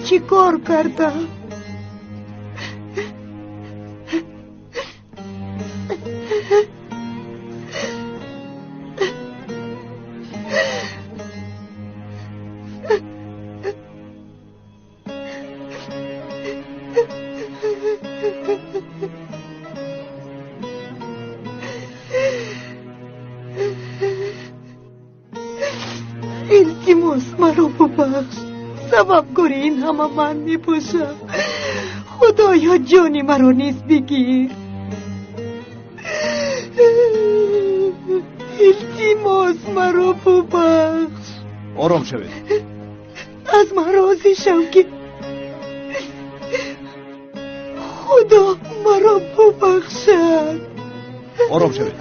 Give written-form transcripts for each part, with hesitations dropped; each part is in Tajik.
Чӣ кор кардам? Илтимос, маро бубахш. Сабабгори ин ҳама ман мебошам. Худоё, ҷони маро низ бигир. Илтимос, маро бубахш. Ором шавед. Аз ман розӣ шав, ки Худо маро бубахшад. Ором шавед.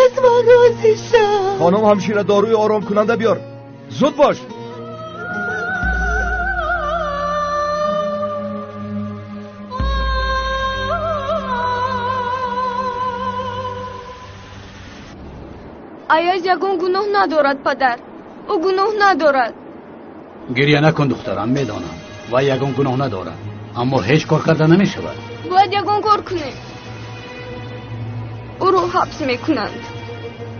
Аз ман розӣ шав. Хонум ҳамшира, дорои оромкунанда биёр. Зуд бош. Аяз ягон гуноҳ надорад, падар. Ӯ гуноҳ надорад. Гиря накун, духтарам, медонам. Вай ягон гуноҳ надорад. Аммо ҳеҷ кор карда намешавад. Бояд ягон кор кунем. Ӯро ҳабс мекунанд.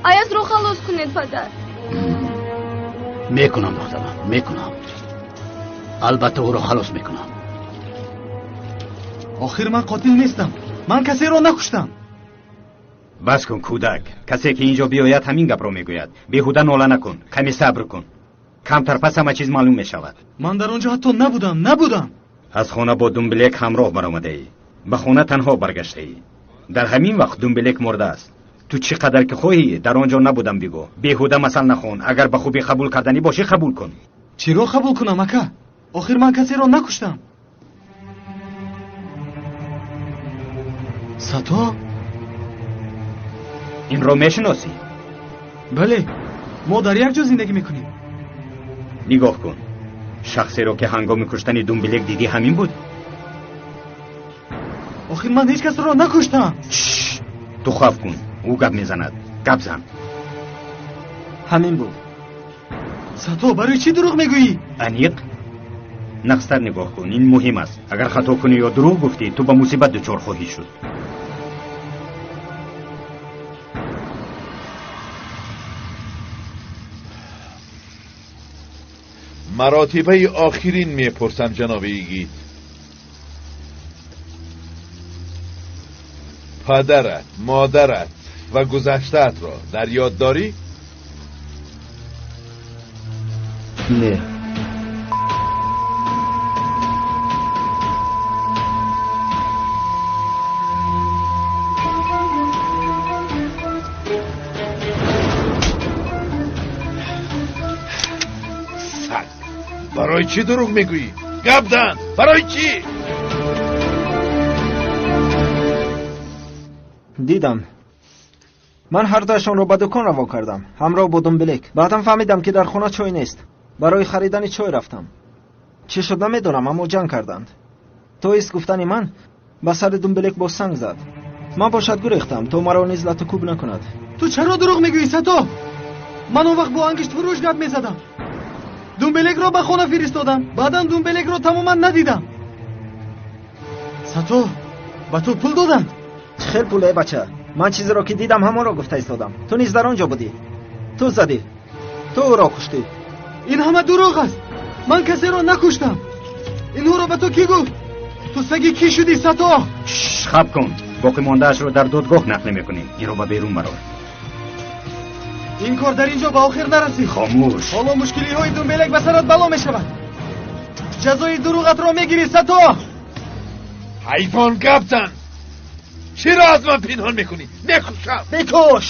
Аязро халос кунед, падар. Мекунам, духтарам, мекунам. Албатта ӯро халос мекунам. Охир ман қотил нестам. Ман касеро накуштам. Бас кун, кӯдак. Касе ки инҷо биёяд, ҳамин гапро мегӯяд. Беҳуда нола накун, каме сабр кун. Камтар пас ҳама чиз маълум мешавад. Ман дар он ҷо ҳатто набудам, набудам. Аз хона бо Думбилек ҳамроҳ баромадаӣ. Ба хона танҳо баргаштаӣ. Дар ҳамин вақт Думбилек мурдааст. Ту чӣ қадар ки хоҳӣ, дар он ҷо набудам бигӯ. Беҳуда масал нахон. Агар ба хубӣ қабул карданӣ бошӣ, қабул кун. Чиро қабул кунам, ака? Охир ман касеро накуштам. Сато? Инро мешиносӣ? Бале, мо дар як ҷо зиндагӣ мекунем. Нигоҳ кун. Шахсеро ки ҳангоми куштани Думбилек дидӣ, ҳамин буд? Охир ман ҳеҷ касро накуштам. Ту хав кун. Ӯ гап мезанад. Гап зан. Ҳамин буд. Сато, барои чӣ дурӯғ мегӯӣ? Аниқ? Нақстар нигоҳ кун. Ин муҳим аст. Агар хато кунӣ ё дурӯғ гуфтӣ, ту ба мусибат дучор хоҳӣ шуд. Маротибаи охирин мепурсам, ҷаноби Игит. Падарат, модарат ва гузаштаатро дар ёд дорӣ? Не. Саг! Барои чӣ дурӯғ мегӯӣ? Гап зан! Барои чӣ? Дидам. Ман ҳардуяшонро ба дукон равон кардам, ҳамроҳ бо Думбилек. Баъдан фаҳмидам, ки дар хона чой нест. Барои харидани чой рафтам. Чӣ шуд намедонам, аммо ҷанг карданд. То ист гуфтани ман ба сари Думбилек бо санг зад. Ман бошад гурехтам, то маро низ лату кӯб накунад. Ту чаро дурӯғ мегӯӣ, Сато? Ман он вақт бо ангиштфурӯш гап мезадам. Думбелекро ба хона фиристодам. Баъдан Думбелекро тамоман надидам. Сато, ба ту пул доданд? Чӣ хел пул, э бача? Ман чизеро ки дидам, ҳамонро гуфта истодам. Ту низ дар он ҷо будӣ. Ту задӣ. Ту ӯро куштӣ. Ин ҳама дурӯғ аст. Ман касеро накуштам. Инҳоро ба ту кӣ гуфт? Ту саги кӣ шудӣ, Сато? Хаб кун. Боқимондаашро дар додгоҳ нақл мекунем. Инро ба берун барор. Ин кор дар ин ҷо ба охир нарасид. Хомӯш. Ҳоло мушкилиҳои Думбелек ба сарат бало мешавад. Ҷазои дурӯғатро мегирӣ, Сато. Ҳайвон, гап зан! Чиро аз ман пинҳон мекунӣ? Мекушам. Бикуш!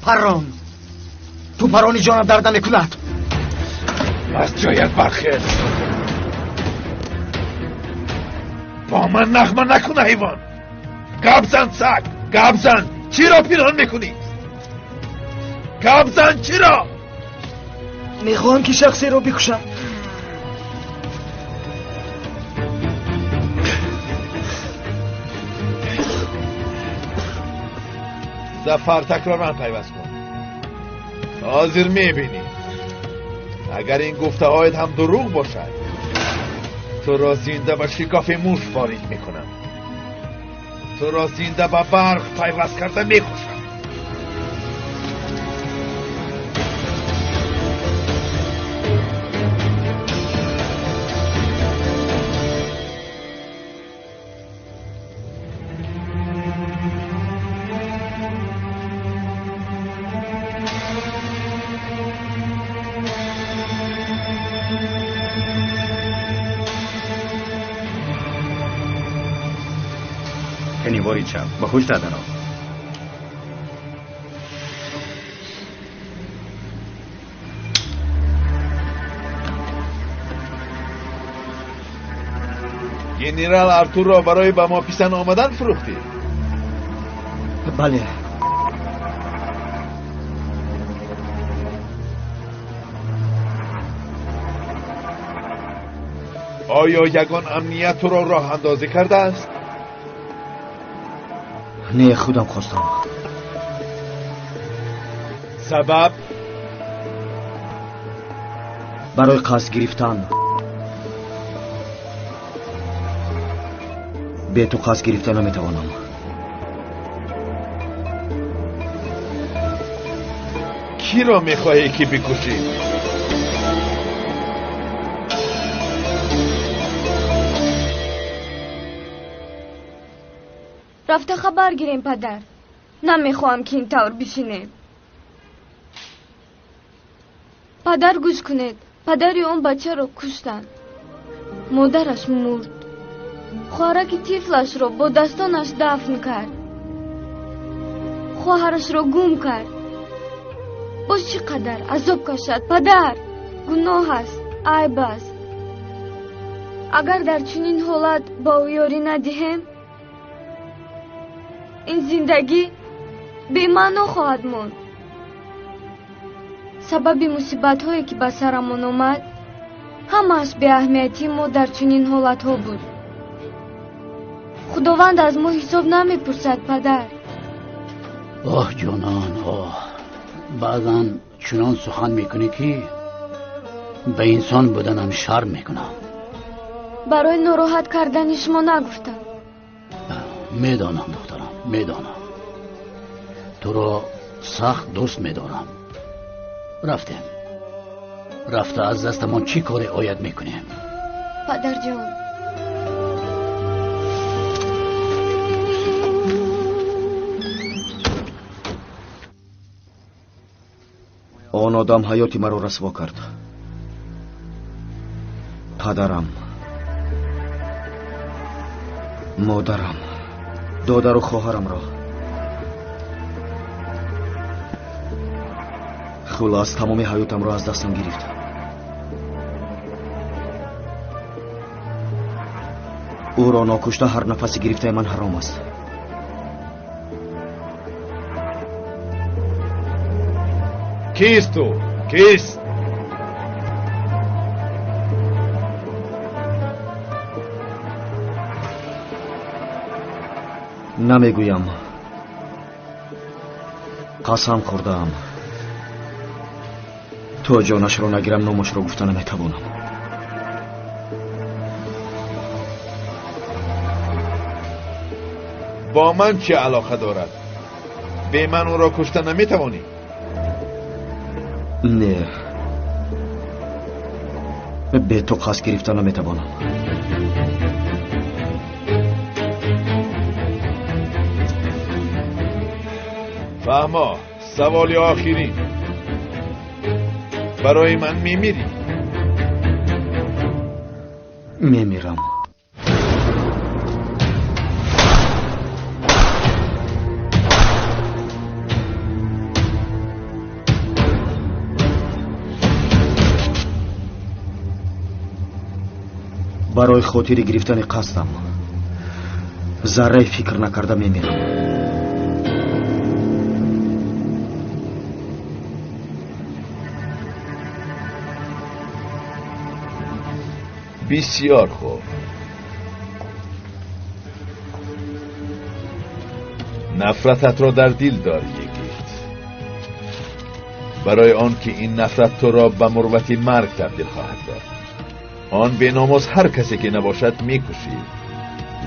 Парон! Ту парони ҷонам дард намекунад. Аз ҷоят бархез. Бо ман нағма накун, ҳайвон! Гап зан, саг! Гап зан! Чиро пинҳон мекунӣ? Гап зан, чиро? Мехоҳам ки шахсеро бикушам. Зафар, такроран пайваст кун. Ҳозир мебинӣ. Агар ин гуфтаҳоят ҳам дурӯғ бошад, туро зинда ба шикофи муш ворид мекунам. Туро зинда ба барқ пайваст карда мекушам. Ба ҳуҷра даро. Генерал Артурро барои ба мо писанд омадан фурӯхтӣ? Бале. Оё ягон амният туро роҳандозӣ кардааст? Не, худам хостам. Сабаб? Барои қасд гирифтан. Бе ту қасд гирифта наметавонам. Киро мехоҳӣ ки бикушӣ? Рафта хабар гирем, падар. Намехоҳам ки ин тавр бишинем. Падар, гӯш кунед. Падари он бачаро куштанд. Модараш мурд. Хоҳараки тифлашро бо дастонаш дафн кард. Хоҳарашро гум кард. Боз чӣ қадар азоб кашад, падар? Гуноҳ аст, айб аст. Агар дар чунин ҳолат ба ӯ ёрӣ надиҳем, ин зиндагӣ бемаъно хоҳад монд. Сабаби мусибатҳое ки ба сарамон омад, ҳамааш беаҳамиятии мо дар чунин ҳолатҳо буд. Худованд аз мо ҳисоб намепурсад, падар. Оҳ, ҷонон, оҳ. Баъзан чунон сухан мекунӣ ки ба инсон буданам шарм мекунам. Барои нороҳат кардани шумо нагуфтам. Медонам, духтарам, медонам. Туро сахт дӯст медорам. Рафтем. Рафта аз дастамон чӣ коре ояд мекунем? Падарҷон. Он одам ҳаёти маро расво кард. Падарам, модарам, додару хоҳарамро. Хулос, тамоми ҳаётамро аз дастам гирифт. Ӯро нокушта ҳар нафаси гирифтаи ман ҳаром аст. Кист ӯ? Кист? Намегӯям. Қасам хӯрдаам. То ҷонашро нагирам, номашро гуфта наметавонам. Бо ман чӣ алоқа дорад? Бе ман ӯро кушта наметавонӣ? Не, бе ту қасд гирифта наметавонам. Фаҳмо, саволи охирин. Барои ман мемирӣ? Мемирам. Барои хотири гирифтани қасдам зарраи фикр накарда мемирам. Бисёр хуб. Нафрататро дар дил дорӣ, Йигит. Барои он ки ин нафрат туро ба мурвати марг табдил хоҳад дод. Он беномус ҳар касе ки набошад мекушӣ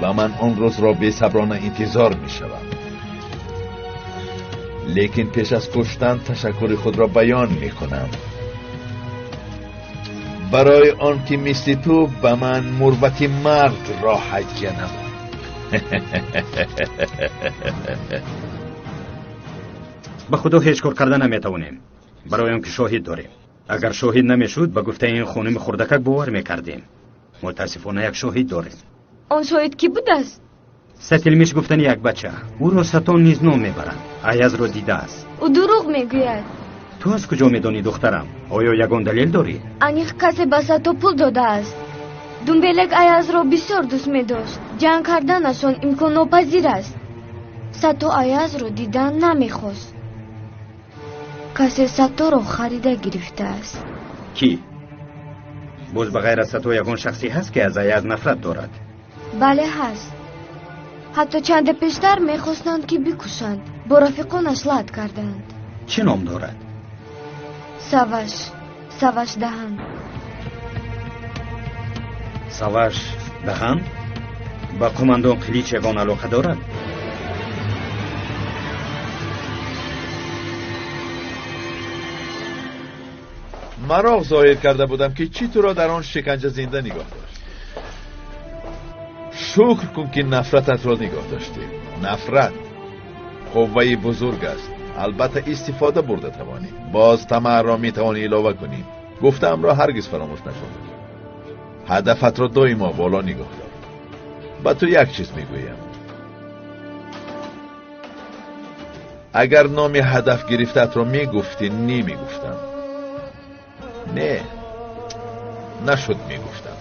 ва ман он рӯзро бесаброна интизор мешавам. Лекин пеш аз куштан ташаккури худро баён мекунам. Барои он ки мисли ту ба ман мурвати марг ро ҳадя намуд. Ба худо ҳеҷ кор карда наметавонем, барои он ки шоҳид дорем. Агар шоҳид намешуд, ба гуфтаи ин хонуми хурдакак бовар мекардем. Мутаассифона як шоҳид дорем. Он шоҳид кӣ будааст? Сатилмиш гуфтани як бача. Ӯро Сатон низ ном мебаранд. Аязро дидааст. Ӯ дурӯғ мегӯяд. Ту аз куҷо медонӣ, духтарам? Оё ягон далел дорӣ? Аниқ касе ба Сато пул додааст. Думбелек Аязро бисёр дӯст медошт. Ҷанг карданашон имконнопазир аст. Сато Аязро дидан намехост. Касе Саторо харида гирифтааст. Кӣ? Боз ба ғайр аз Сато ягон шахсе ҳаст, ки аз Аяз нафрат дорад? Бале, ҳаст. Ҳатто чанде пештар мехостанд, ки бикушанд. Бо рафиқонаш лат карданд. Чӣ ном дорад? Саваш. Саваш Даҳан. Саваш Даҳан? Ба қумандон Қилич ягон алоқа дорад? Мароқ зоҳир карда будам, ки чӣ туро дар он шиканҷа зинда нигоҳ дошт. Шукр кун, ки нафрататро нигоҳ доштӣ. Нафрат қувваи бузург аст. Албатта истифода бурда тавонӣ. Боз тамаъро метавонӣ илова кунӣ. Гуфтаамро ҳаргиз фаромӯш накун. Ҳадафатро доимо боло нигоҳ дор. Ба ту як чиз мегӯям. Агар номи ҳадаф гирифтаатро мегуфтӣ, немегуфтам. Не, нашуд мегуфтам.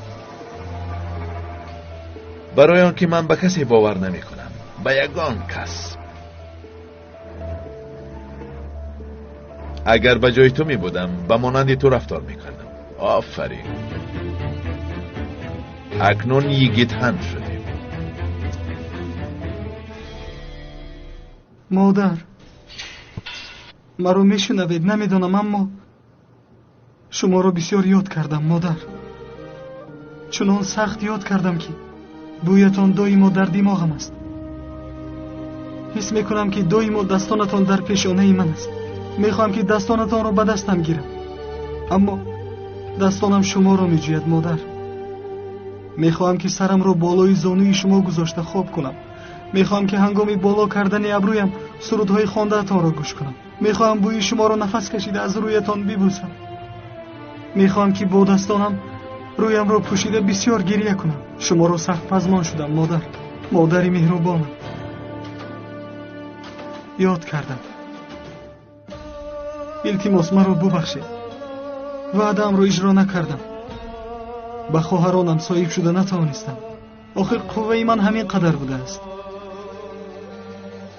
Барои он ки ман ба касе бовар намекунам, ба ягон кас. Агар ба ҷои ту мебудам, ба монанди ту рафтор мекардам. Офарин. Акнун йигитҳан шудем. Модар, маро мешунавед, намедонам, аммо шуморо бисёр ёд кардам, модар. Чунон сахт ёд кардам, ки бӯятон доимо дар димоғам аст. Ҳис мекунам, ки доимо дастонатон дар пешонаи ман аст. Мехоҳам, ки дастонатонро ба дастам гирам, аммо дастонам шуморо меҷӯяд, модар. Мехоҳам, ки сарамро болои зонуи шумо гузошта хоб кунам. Мехоҳам, ки ҳангоми боло кардани абрӯям сурудҳои хондаатонро гӯш кунам. Мехоҳам бӯи шуморо нафас кашида аз рӯятон бибӯсам. Мехоҳам, ки бо дастонам рӯямро пӯшида бисёр гиря кунам. Шуморо сахт пазмон шудам, модар. Модари меҳрубонам. Ёд кардам. Илтимос, маро бубахшед. Ваъдаамро иҷро накардам. Ба хоҳаронам соҳиб шуда натавонистам. Охир қувваи ман ҳамин қадар будааст.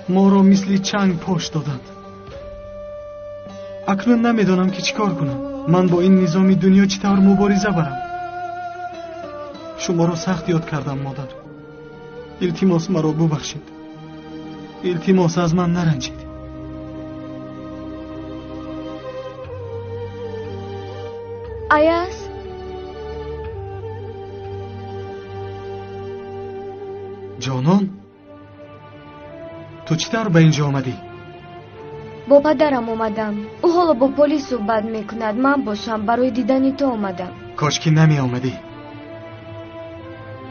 Моро мисли чанг пош доданд. Акнун намедонам, ки чӣ кор кунам. Ман бо ин низоми дунё чӣ тавр мубориза барам? Шуморо сахт ёд кардам, модар. Илтимос, маро бубахшед. Илтимос, аз ман наранҷед. Аяз? Ҷонон, ту чӣ тавр ба ин ҷо омадӣ? Бо падарам омадам. Ӯ ҳоло бо полис суҳбат мекунад. Ман бошам барои дидани ту омадам. Кош ки намеомадӣ.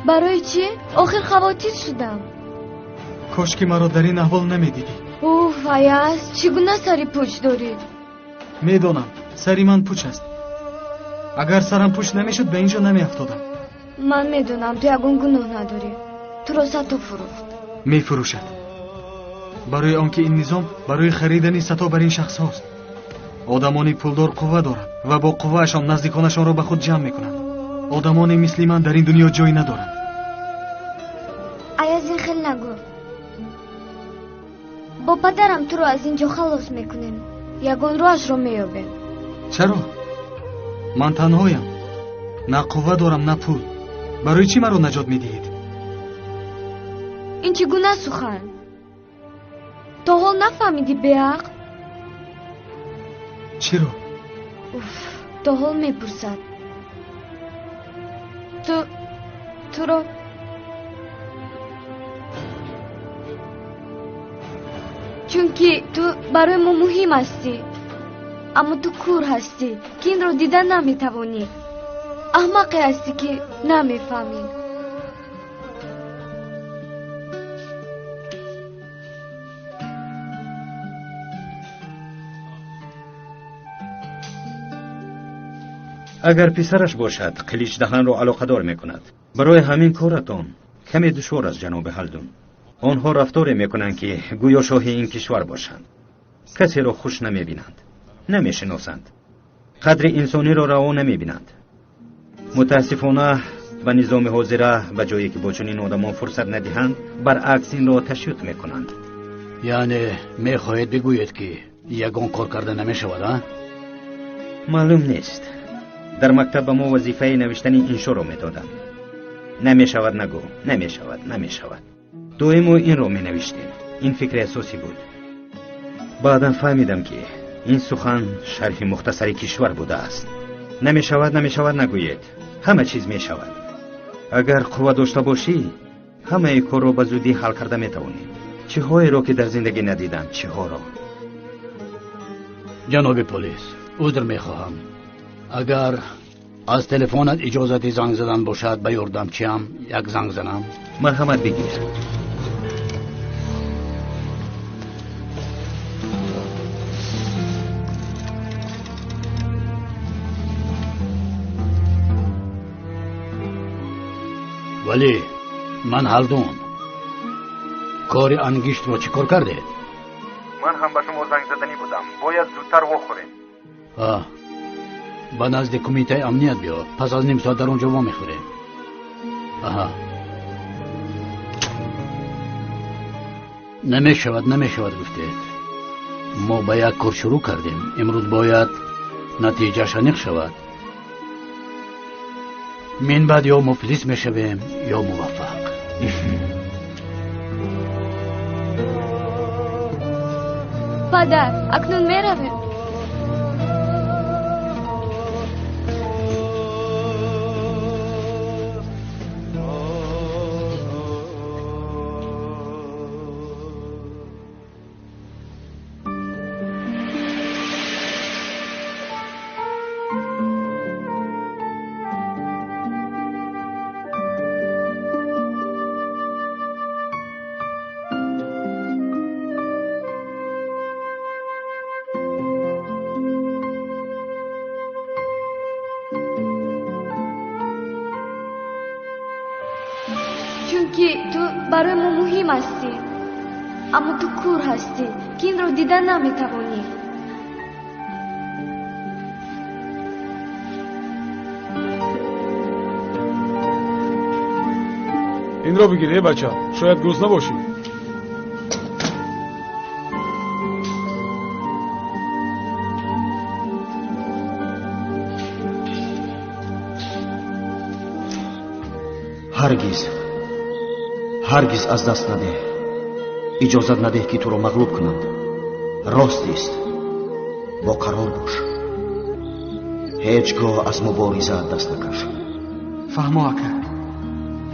Барои чӣ? Охир хавотир шудам. Кош ки маро дар ин аҳвол намедидӣ. Уф, Аяз, чӣ гуна сари пуч дорӣ? Медонам, сари ман пуч аст. Агар сарам пуч намешуд, ба ин ҷо намеафтодам. Ман медонам, ту ягон гуноҳ надорӣ. Туро Сато фурӯхт. Мефурӯшад. Барои он ки ин низом барои харидани Сато бар ин шахсҳост. Одамони пулдор қувва доранд ва бо қувваашон наздиконашонро ба худ ҷамъ мекунанд. Одамоне мисли ман дар ин дунё ҷой надоранд. Аяз, ин хел нагӯ. Бо падарам туро аз ин ҷо халос мекунем. Ягон роҳашро меёбем. Чаро? Ман танҳоям. На қувва дорам, на пул. Барои чӣ маро наҷот медиҳед? Ин чӣ гуна сухан? То ҳол нафаҳмидӣ, беақл? Чиро? Уф, то ҳол мепурсад. Ту туро чунки ту барои мо муҳим ҳастӣ, аммо ту кур ҳастӣ, ки инро дида наметавонӣ. Аҳмақе ҳастӣ, ки намефаҳмӣ. Агар писараш бошад, қиличдаҳанро алоқадор мекунад. Барои ҳамин коратон каме душвор аст, ҷаноби Ҳалдун. Онҳо рафторе мекунанд, ки гӯё шоҳи ин кишвар бошанд. Касеро хуш намебинанд, намешиносанд, қадри инсониро раво намебинанд. Мутаассифона, ба низоми ҳозира ба ҷое ки бо чунин одамон фурсат надиҳанд, баръакс инро ташвиқ мекунанд. Яъне мехоҳед бигӯед, ки ягон кор карда намешавад, а? Маълум нест. Дар мактаб ба мо вазифаи навиштани иншоро медоданд. Намешавад нагӯ, намешавад, намешавад. Доимо инро менавиштем. Ин фикри асосӣ буд. Баъдан фаҳмидам, ки ин сухан шарҳи мухтасари кишвар будааст. Намешавад, намешавад нагӯед. Ҳама чиз мешавад. Агар қувва дошта бошӣ, ҳамаи корро ба зудӣ ҳал карда метавонӣ. Чиҳоеро ки дар зиндагӣ надидам, чиҳоро. Ҷаноби полис, узр мехоҳам. Агар аз телефонат иҷозати занг задан бошад, ба ёрдамчиам як занг занам. Марҳамат, бигир. Вале ман Ҳалдун. Кори ангиштро чӣ кор кардед? Ман ҳам ба шумо занг заданӣ будам. Бояд зудтар вохӯрем. Ба назди кумитаи амният биё. Пас аз ним соат дар он ҷо вомехӯрем. Аҳа. Намешавад, намешавад гуфтед. Мо ба як кор шурӯъ кардем. Имрӯз бояд натиҷааш аниқ шавад. Мин баъд ё муфлис мешавем, ё муваффақ. Падар, акнун меравем. Чунки ту барои мо муҳим ҳастӣ, аммо ту кур ҳастӣ, ки инро дида наметавонӣ. Инро бигир, э бача, шояд гурусна бошӣ. Ҳаргиз, ҳаргиз аз даст надеҳ. Иҷозат надеҳ, ки туро мағлуб кунанд. Рост ист, бо қарор бош. Ҳеҷ гоҳ аз муборизаат даст накаш. Фаҳмо, ака,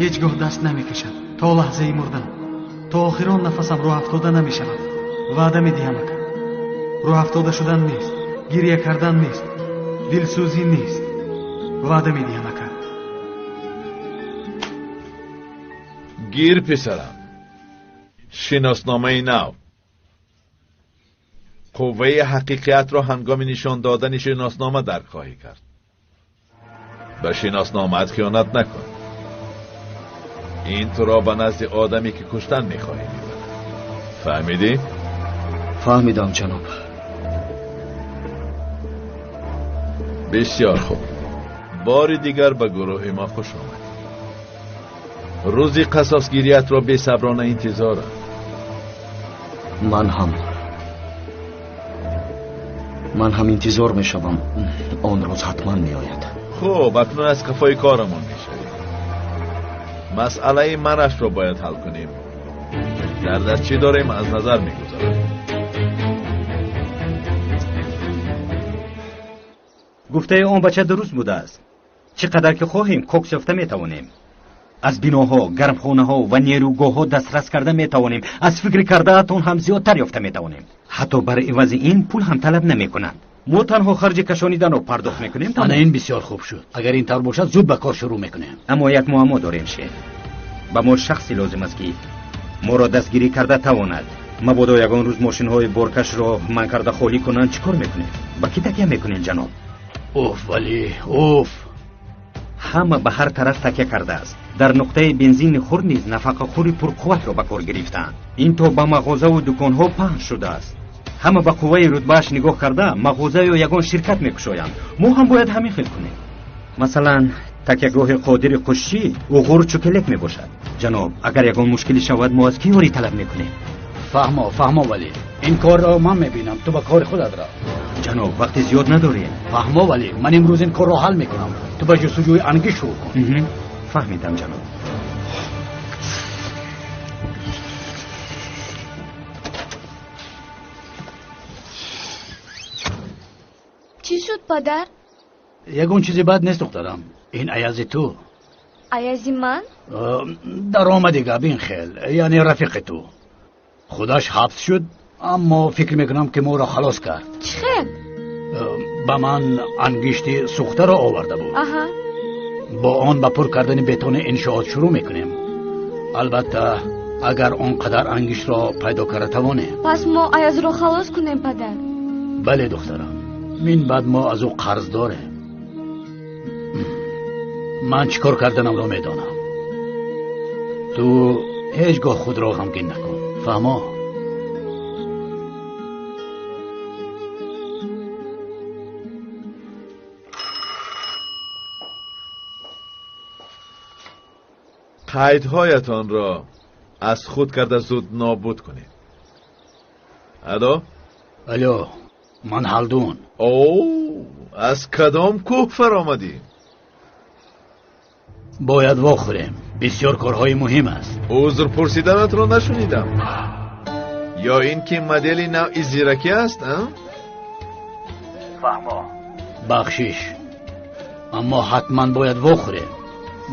ҳеҷ гоҳ даст намекашам то лаҳзаи мурдан. То охирон нафасам рӯҳафтода намешавам. Ваъда медиҳам, ака. Рӯҳафтода шудан нест, гиря кардан нест, дилсӯзӣ нест. Ваъда медиҳам, ака. Гир, писарам, шиносномаи нав. Қувваи ҳақиқиятро ҳангоми нишон додани шиноснома дарк хоҳӣ кард. Ба шиносномаат хиёнат накун. Ин туро ба назди одаме, ки куштан мехоҳӣ, мебарад. Фаҳмидӣ? Фаҳмидам, ҷаноб. Бисёр хуб. Бори дигар ба гурӯҳи мо хуш омадӣ. Рӯзи қасосгириятро бесаброна интизорам. Ман ҳам интизор мешавам. Он рӯз ҳатман меояд. Хуб, акнун аз қафои корамон мешавем. Масъалаи манашро бояд ҳал кунем. Дар даст чӣ дорем, аз назар мегузарам. Гуфтаи он бача дуруст будааст. Чӣ қадар ки хоҳем кокс ёфта метавонем. Аз биноҳо, гармхонаҳо ва нерӯгоҳҳо дастрас карда метавонем. Аз фикри кардаатон ҳам зиёдтар ёфта метавонем. Ҳатто бар ивази ин пул ҳам талаб намекунанд. Мо танҳо харҷи кашониданро пардохт мекунем. Ана ин бисёр хуб шуд. Агар ин тавр бошад, зуд ба кор шурӯъ мекунем. Аммо як муаммо дорем, шеф. Ба мо шахсе лозим аст, ки моро дастгирӣ карда тавонад. Мабодо ягон рӯз мошинҳои боркашро ман карда холӣ кунанд, чӣ кор мекунем? Ба кӣ такя мекунем, ҷаноб? Уф, вале, уф. Ҳама ба ҳар тараф такя кардааст. Дар нуқтаи бензини хурд низ нафақахӯри пурқувватро ба кор гирифтаанд. Ин то ба мағозаву дуконҳо паҳн шудааст. Ҳама ба қувваи рутбааш нигоҳ карда мағоза ё ягон ширкат мекушоянд. Мо ҳам бояд ҳамин хел кунем. Масалан, такягоҳи Қодири Қушчӣ уғур чукелек мебошад. Ҷаноб, агар ягон мушкилӣ шавад, мо аз кӣ ёрӣ талаб мекунем? Фаҳмо, фаҳмо, вале ин корро ман мебинам, ту ба кори худат рав. Ҷаноб, вақти зиёд надорем. Фаҳмо, вале ман имрӯз ин корро ҳал мекунам. Ту ба ҷустуҷӯи ангиш шурӯъ кун. Фаҳмидам, ҷаноб. Чӣ шуд, падар? Ягон чизи бад нест, духтарам. Ин аязи ту. Аязи ман? Даромади гап ин хел, яъне рафиқи ту. Худаш ҳабс шуд, аммо фикр мекунам, ки моро халос кард. Чӣ хел? Ба ман ангишти сӯхтаро оварда буд. Аҳа. Бо он ба пур кардани бетони иншоот шурӯъ мекунем. Албатта, агар он қадар ангиштро пайдо карда тавонем. Пас мо аязро халос кунем, падар? Бале, духтарам. Мин баъд мо аз ӯ қарз дорем. Ман чӣ кор карданамро медонам. Ту ҳеҷ гоҳ худро ғамгин накун. Фаҳмо? Қайдҳоятонро аз худ карда зуд нобуд кунед. Алло? Алло, ман Ҳалдун. О, аз кадом кӯҳ фаромадӣ? Бояд вохӯрем. Бисёр корҳои муҳим аст. Узр пурсиданатро нашунидам. Ё ин ки модели навъи зиракӣ аст, а? Фаҳмо. Бахшиш. Аммо ҳатман бояд вохӯрем.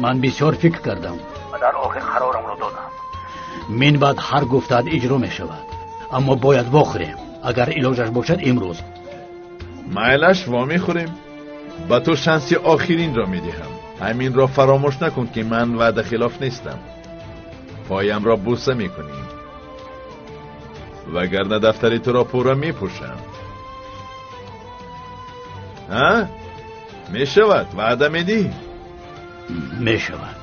Ман бисёр фикр кардам ва дар охир қарорамро додам. Мин баъд ҳар гуфтаат иҷро мешавад. Аммо бояд вохӯрем. Агар илоҷаш бошад имрӯз. Майлаш, вомехӯрем. Ба ту шанси охиринро медиҳам. Ҳаминро фаромӯш накун, ки ман ваъдахилоф нестам. Поямро бӯса мекунӣ, вагарна дафтари туро пурра мепӯшам. А? Мешавад? Ваъда медиҳӣ? Мешавад.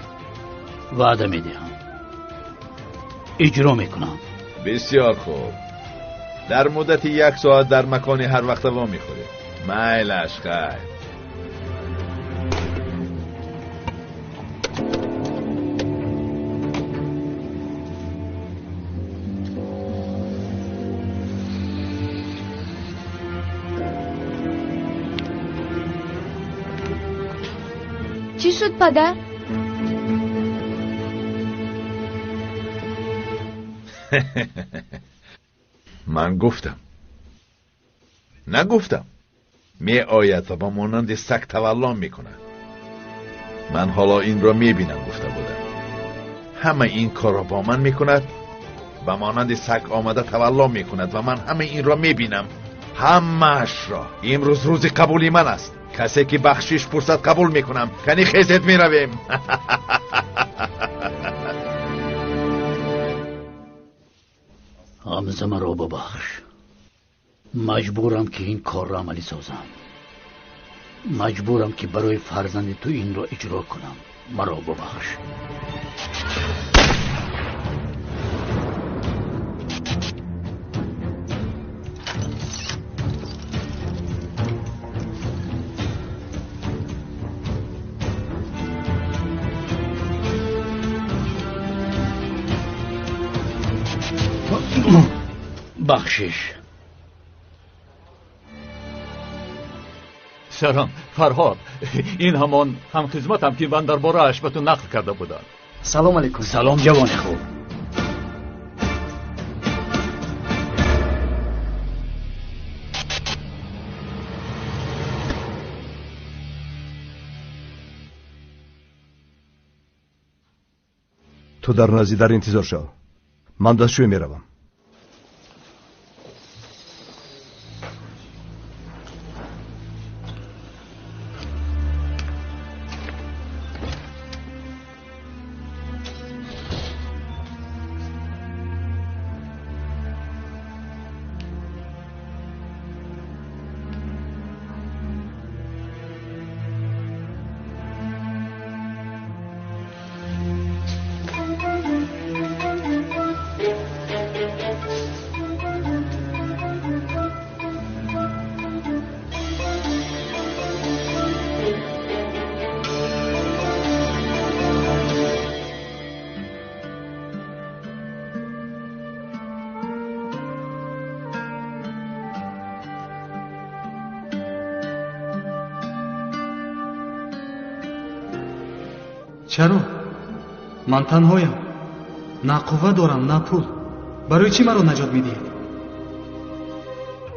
Ваъда медиҳам. Иҷро мекунам. Бисёр хуб. Дар муддати як соат дар макони ҳар вақта вомехӯрем. Майлаш, хайр. Чӣ шуд, падар? Ман гуфтам. Нагуфтам. Меояд ва ба монанди саг тавалло мекунад. Ман ҳоло инро мебинам, гуфта будам. Ҳама ин корро бо ман мекунад, ба монанди саг омада тавалло мекунад ва ман ҳама инро мебинам. Ҳамаашро. Имрӯз рӯзи қабули ман аст. Касе ки бахшиш пурсад, қабул мекунам. Кани хезет, меравем. Ҳамза, маро бубахш. Маҷбурам, ки ин корро амалӣ созам. Маҷбурам, ки барои фарзанди ту инро иҷро кунам. Маро бубахш. Бахшиш. Салом, Фарҳод. Ин ҳамон ҳамхизматам, ки ман дар борааш ба ту нақл карда будам. Салом алейкум. Салом, ҷавони хуб. Ту дар назди дар интизор шав. Ман дастшӯй меравам. Чаро? Ман танҳоям. На қувва дорам, на пул. Барои чӣ маро наҷот медиҳед?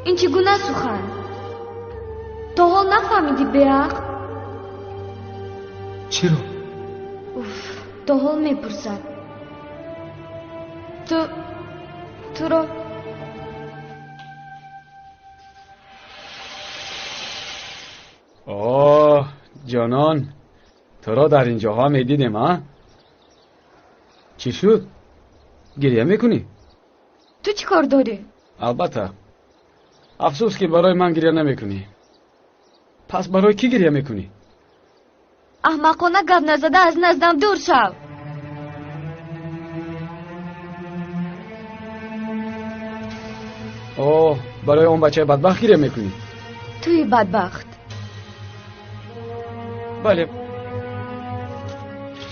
Ин чӣ гуна сухан? То ҳол нафаҳмидӣ беақл? Чиро? Уф, то ҳол мепурсад. Ту туро Оҳ, ҷонон, туро дар ин ҷоҳо медидем, а? Чӣ шуд? Гиря мекунӣ? Ту чӣ кор дорӣ? Албатта. Афсӯс, ки барои ман гиря намекунӣ. Пас барои кӣ гиря мекунӣ? Аҳмақона гап назада аз наздам дур шав. Оҳ, барои он бачаи бадбахт гиря мекунӣ? Туи бадбахт. Бале,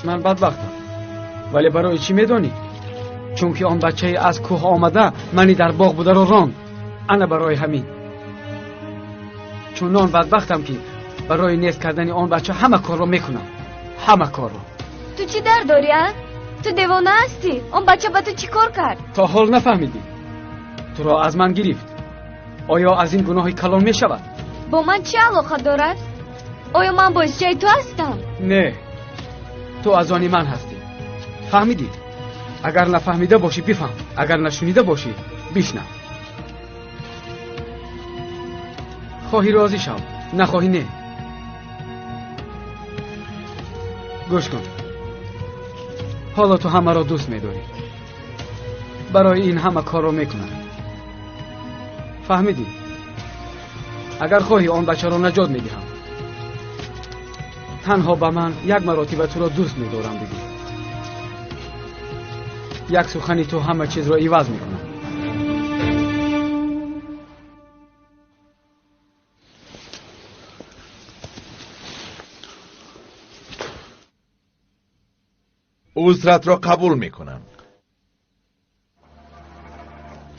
ман бадбахтам. Вале барои чӣ медонӣ? Чунки он бачаи аз кӯҳ омада мани дар боғ бударо ронд. Ана барои ҳамин. Чунон бадбахтам, ки барои нест кардани он бача ҳама корро мекунам. Ҳама корро. Ту чӣ дар дорӣ, а? Ту девона ҳастӣ? Он бача ба ту чӣ кор кард? То ҳол нафаҳмидӣ. Туро аз ман гирифт. Оё аз ин гуноҳи калон мешавад? Бо ман чӣ алоқа дорад? Оё ман боисҷаи ту ҳастам? Не, ту аз они ман ҳастӣ. Фаҳмидӣ? Агар нафаҳмида бошӣ, бифаҳм. Агар нашунида бошӣ, бишнав. Хоҳӣ розӣ шав, нахоҳӣ не. Гӯш кун. Ҳоло ту ҳамаро дӯст медорӣ. Барои ин ҳама корро мекунам. Фаҳмидӣ? Агар хоҳӣ он бачаро наҷот медиҳам. Танҳо ба ман як маротиба туро дӯст медорам бигӯ. Як сухани ту ҳама чизро иваз мекунад. Узратро қабул мекунам.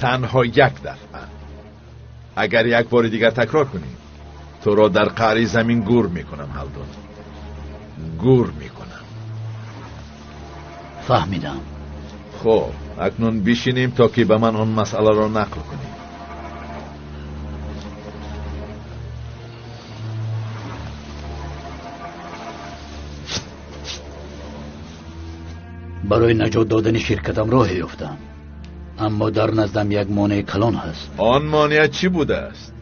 Танҳо як дафъа. Агар як бори дигар такрор кунӣ, туро дар қаъри замин гур мекунам, Ҳалдун. Гур мекунам. Фаҳмидам. Хуб, акнун бишинем, то ки ба ман он масъаларо нақл кунӣ. Барои наҷот додани ширкатам роҳе ёфтам, аммо дар наздам як монеаи калон ҳаст. Он монеа чӣ будааст?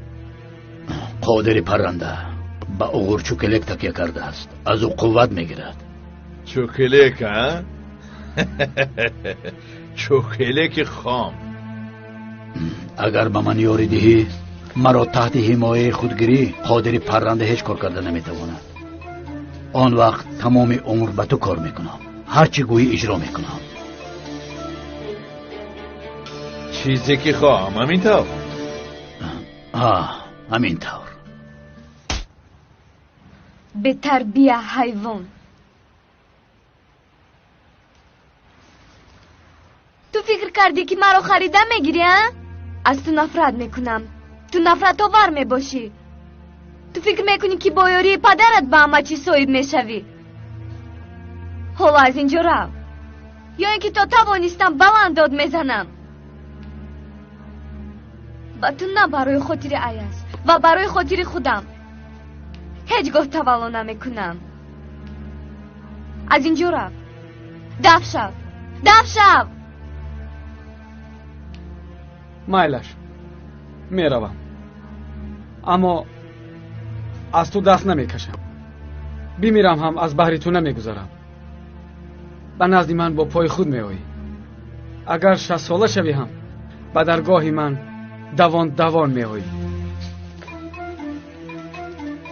Қодири парранда ба уғур Чукелек такя кардааст. Аз ӯ қувват мегирад. Чукелек, а? Чукелеки хом. Агар ба ман ёрӣ диҳӣ, маро таҳти ҳимояи худ гирӣ, Қодири парранда ҳеҷ кор карда наметавонад. Он вақт тамоми умр ба ту кор мекунам. Ҳар чӣ гӯӣ иҷро мекунам. Чизе ки хоҳам, ҳамин тавр? Ҳамин тавр. Бетарбия ҳайвон. Ту фикр кардӣ, ки маро харида мегирӣ, а? Аз ту нафрат мекунам. Ту нафратовар мебошӣ. Ту фикр мекунӣ, ки бо ёрии падарат ба ҳама чиз соҳиб мешавӣ. Ҳоло аз ин ҷо рав, ё ин ки то тавонистам баланд дод мезанам. Ба ту на барои хотири Аяз ва барои хотири худам ҳеҷ гоҳ тавалло намекунам. Аз ин ҷо рав, даф шав. Даф шав! Майлаш, меравам, аммо аз ту даст намекашам. Бимирам ҳам аз баҳри ту намегузарам. Ба назди ман бо пои худ меоӣ. Агар 60сола шавӣ ҳам ба даргоҳи ман давон давон меоӣ.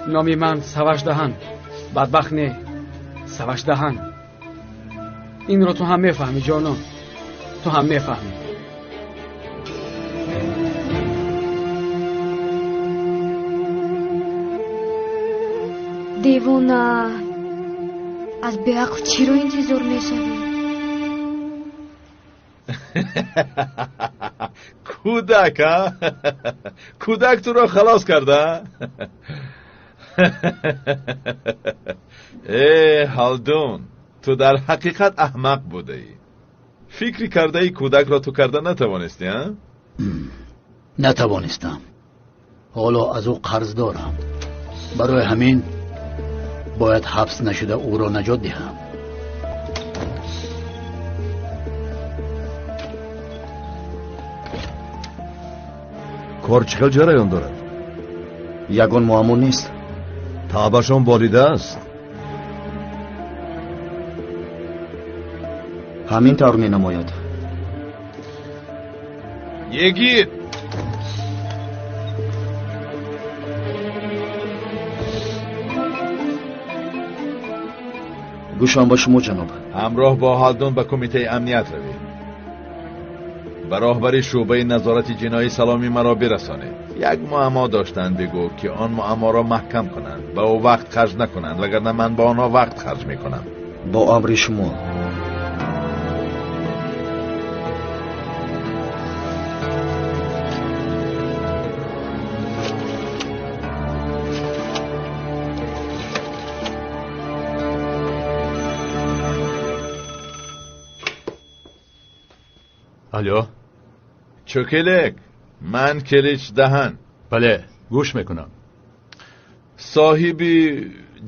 Номи ман Савашдаҳан, бадбахт не, Савашдаҳан. Инро ту ҳам мефаҳмӣ, ҷонон, ту ҳам мефаҳмӣ. Девона, аз беақл чиро интизор мешавӣ? Кӯдак, а? Кӯдак туро халос карда? Э, Ҳалдун, ту дар ҳақиқат аҳмақ будаӣ. Фикри кардаи кӯдакро ту карда натавонистӣ, а? Натавонистам. Ҳоло аз ӯ қарз дорам. Барои ҳамин бояд ҳабс нашуда ӯро наҷот диҳам. Кор чӣ хел ҷараён дорад? Ягон муаммо нест. Таъбашон болида аст. Ҳамин тавр менамояд. Йигит! Гӯшам ба шумо, ҷаноб. Ҳамроҳ бо Ҳалдун ба кумитаи амният равед. Ба роҳбари шӯъбаи назорати ҷиноӣ саломи маро бирасонед. Як муаммо доштанд, бигӯ ки он муамморо маҳкам кунанд, ба ӯ вақт харҷ накунанд, вагарна ман ба онҳо вақт харҷ мекунам. Бо амри шумо. Алло? Чӯкелек, ман Келич Даҳан. Бале, гӯш мекунам. Соҳиби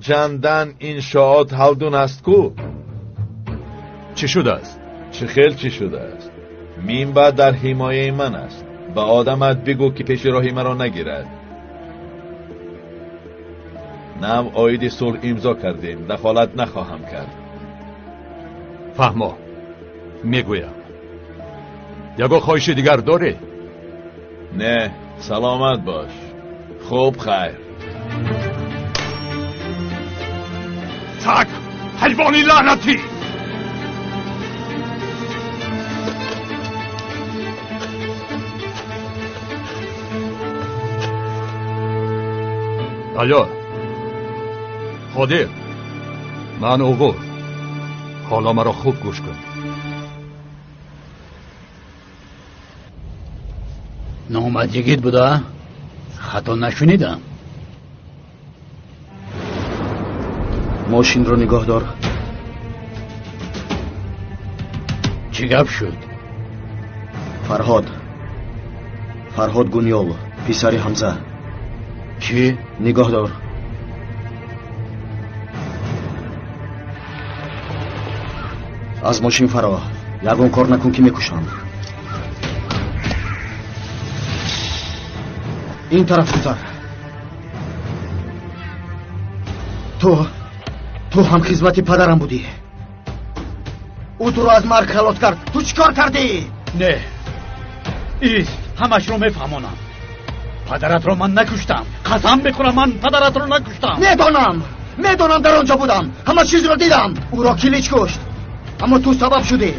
ҷандан иншоот Ҳалдун аст ку? Чӣ шудааст? Чӣ хел чӣ шудааст? Минбаъд дар ҳимояи ман аст. Ба одамат бигӯ ки пеши роҳи маро нагирад. Нав оиди сулҳ имзо кардем, дахолат нахоҳам кард. Фаҳмо, мегӯям. Ягон хоҳиши дигар дорӣ? Не, саломат бош. Хуб, хайр. Так, ҳайвони лаънатӣ! Алло, Қодир, ман Уғур. Ҳоло маро хуб гӯш кун. Номат йигит буда? Хато нашунидам. Мошинро нигоҳ дор. Чӣ гап шуд? Фарҳод. Фарҳод Гунёл, писари Ҳамза. Чӣ? Нигоҳ дор. Аз мошин фаро. Ягон кор накун ки мекушам. Ин тараф гузар. Ту ҳам хизмати падарам будӣ. Ӯ туро аз марг халос кард. Ту чӣ кор кардӣ? Не, ист, ҳамашро мефаҳмонам. Падаратро ман накуштам. Қасам мехӯрам, ман падаратро накуштам. Медонам, медонам, дар он ҷо будам. Ҳама чизро дидам. Ӯро Килич кушт, аммо ту сабаб шудӣ.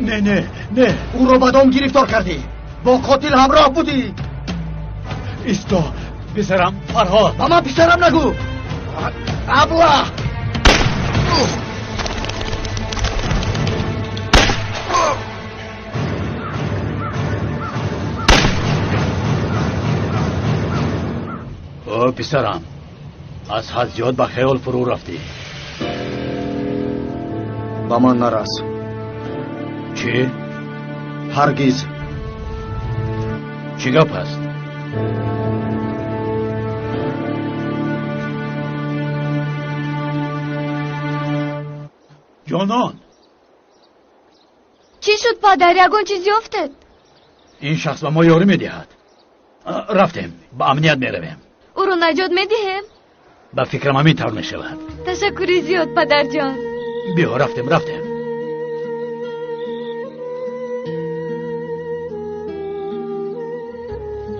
Не, не, не. Ӯро ба дом гирифтор кардӣ. Бо қотил ҳамроҳ будӣ. Исто, писарам Фарҳод. Ба ман писарам нагӯ. Абла! О, писарам, аз ҳад зиёд ба хаёл фурӯ рафтӣ. Ба ман нарас. Чӣ? Ҳаргиз. Чӣ гап аст? Ҷонон, Шуд, падар? Ягон чиз ёфтед? Ин шахс ба мо ёрӣ медиҳад. Рафтем, ба амният меравем. Ӯро наҷот медиҳем? Ба фикрам ҳамин тавр мешавад. Ташаккури зиёд, падарҷон. Биё, рафтем, рафтем.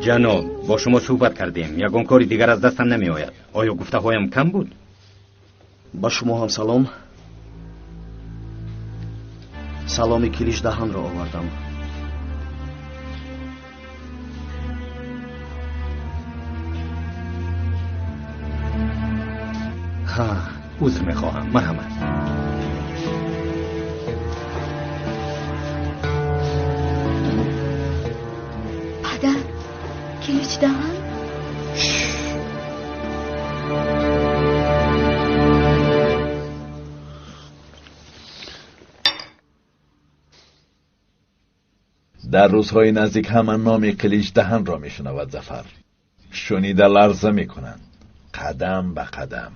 Ҷаноб, бо шумо суҳбат кардем. Ягон кори дигар аз дастам намеояд. Оё гуфтаҳоям кам буд? Ба шумо ҳам салом. Саломи Киличдаҳанро овардам. Ҳа, узр мехоҳам, марҳамат. Падар, Киличдаҳан? Дар рӯзҳои наздик ҳама номи Қиличдаҳанро мешунавад. Зафар шунида ларза мекунанд. Қадам ба қадам,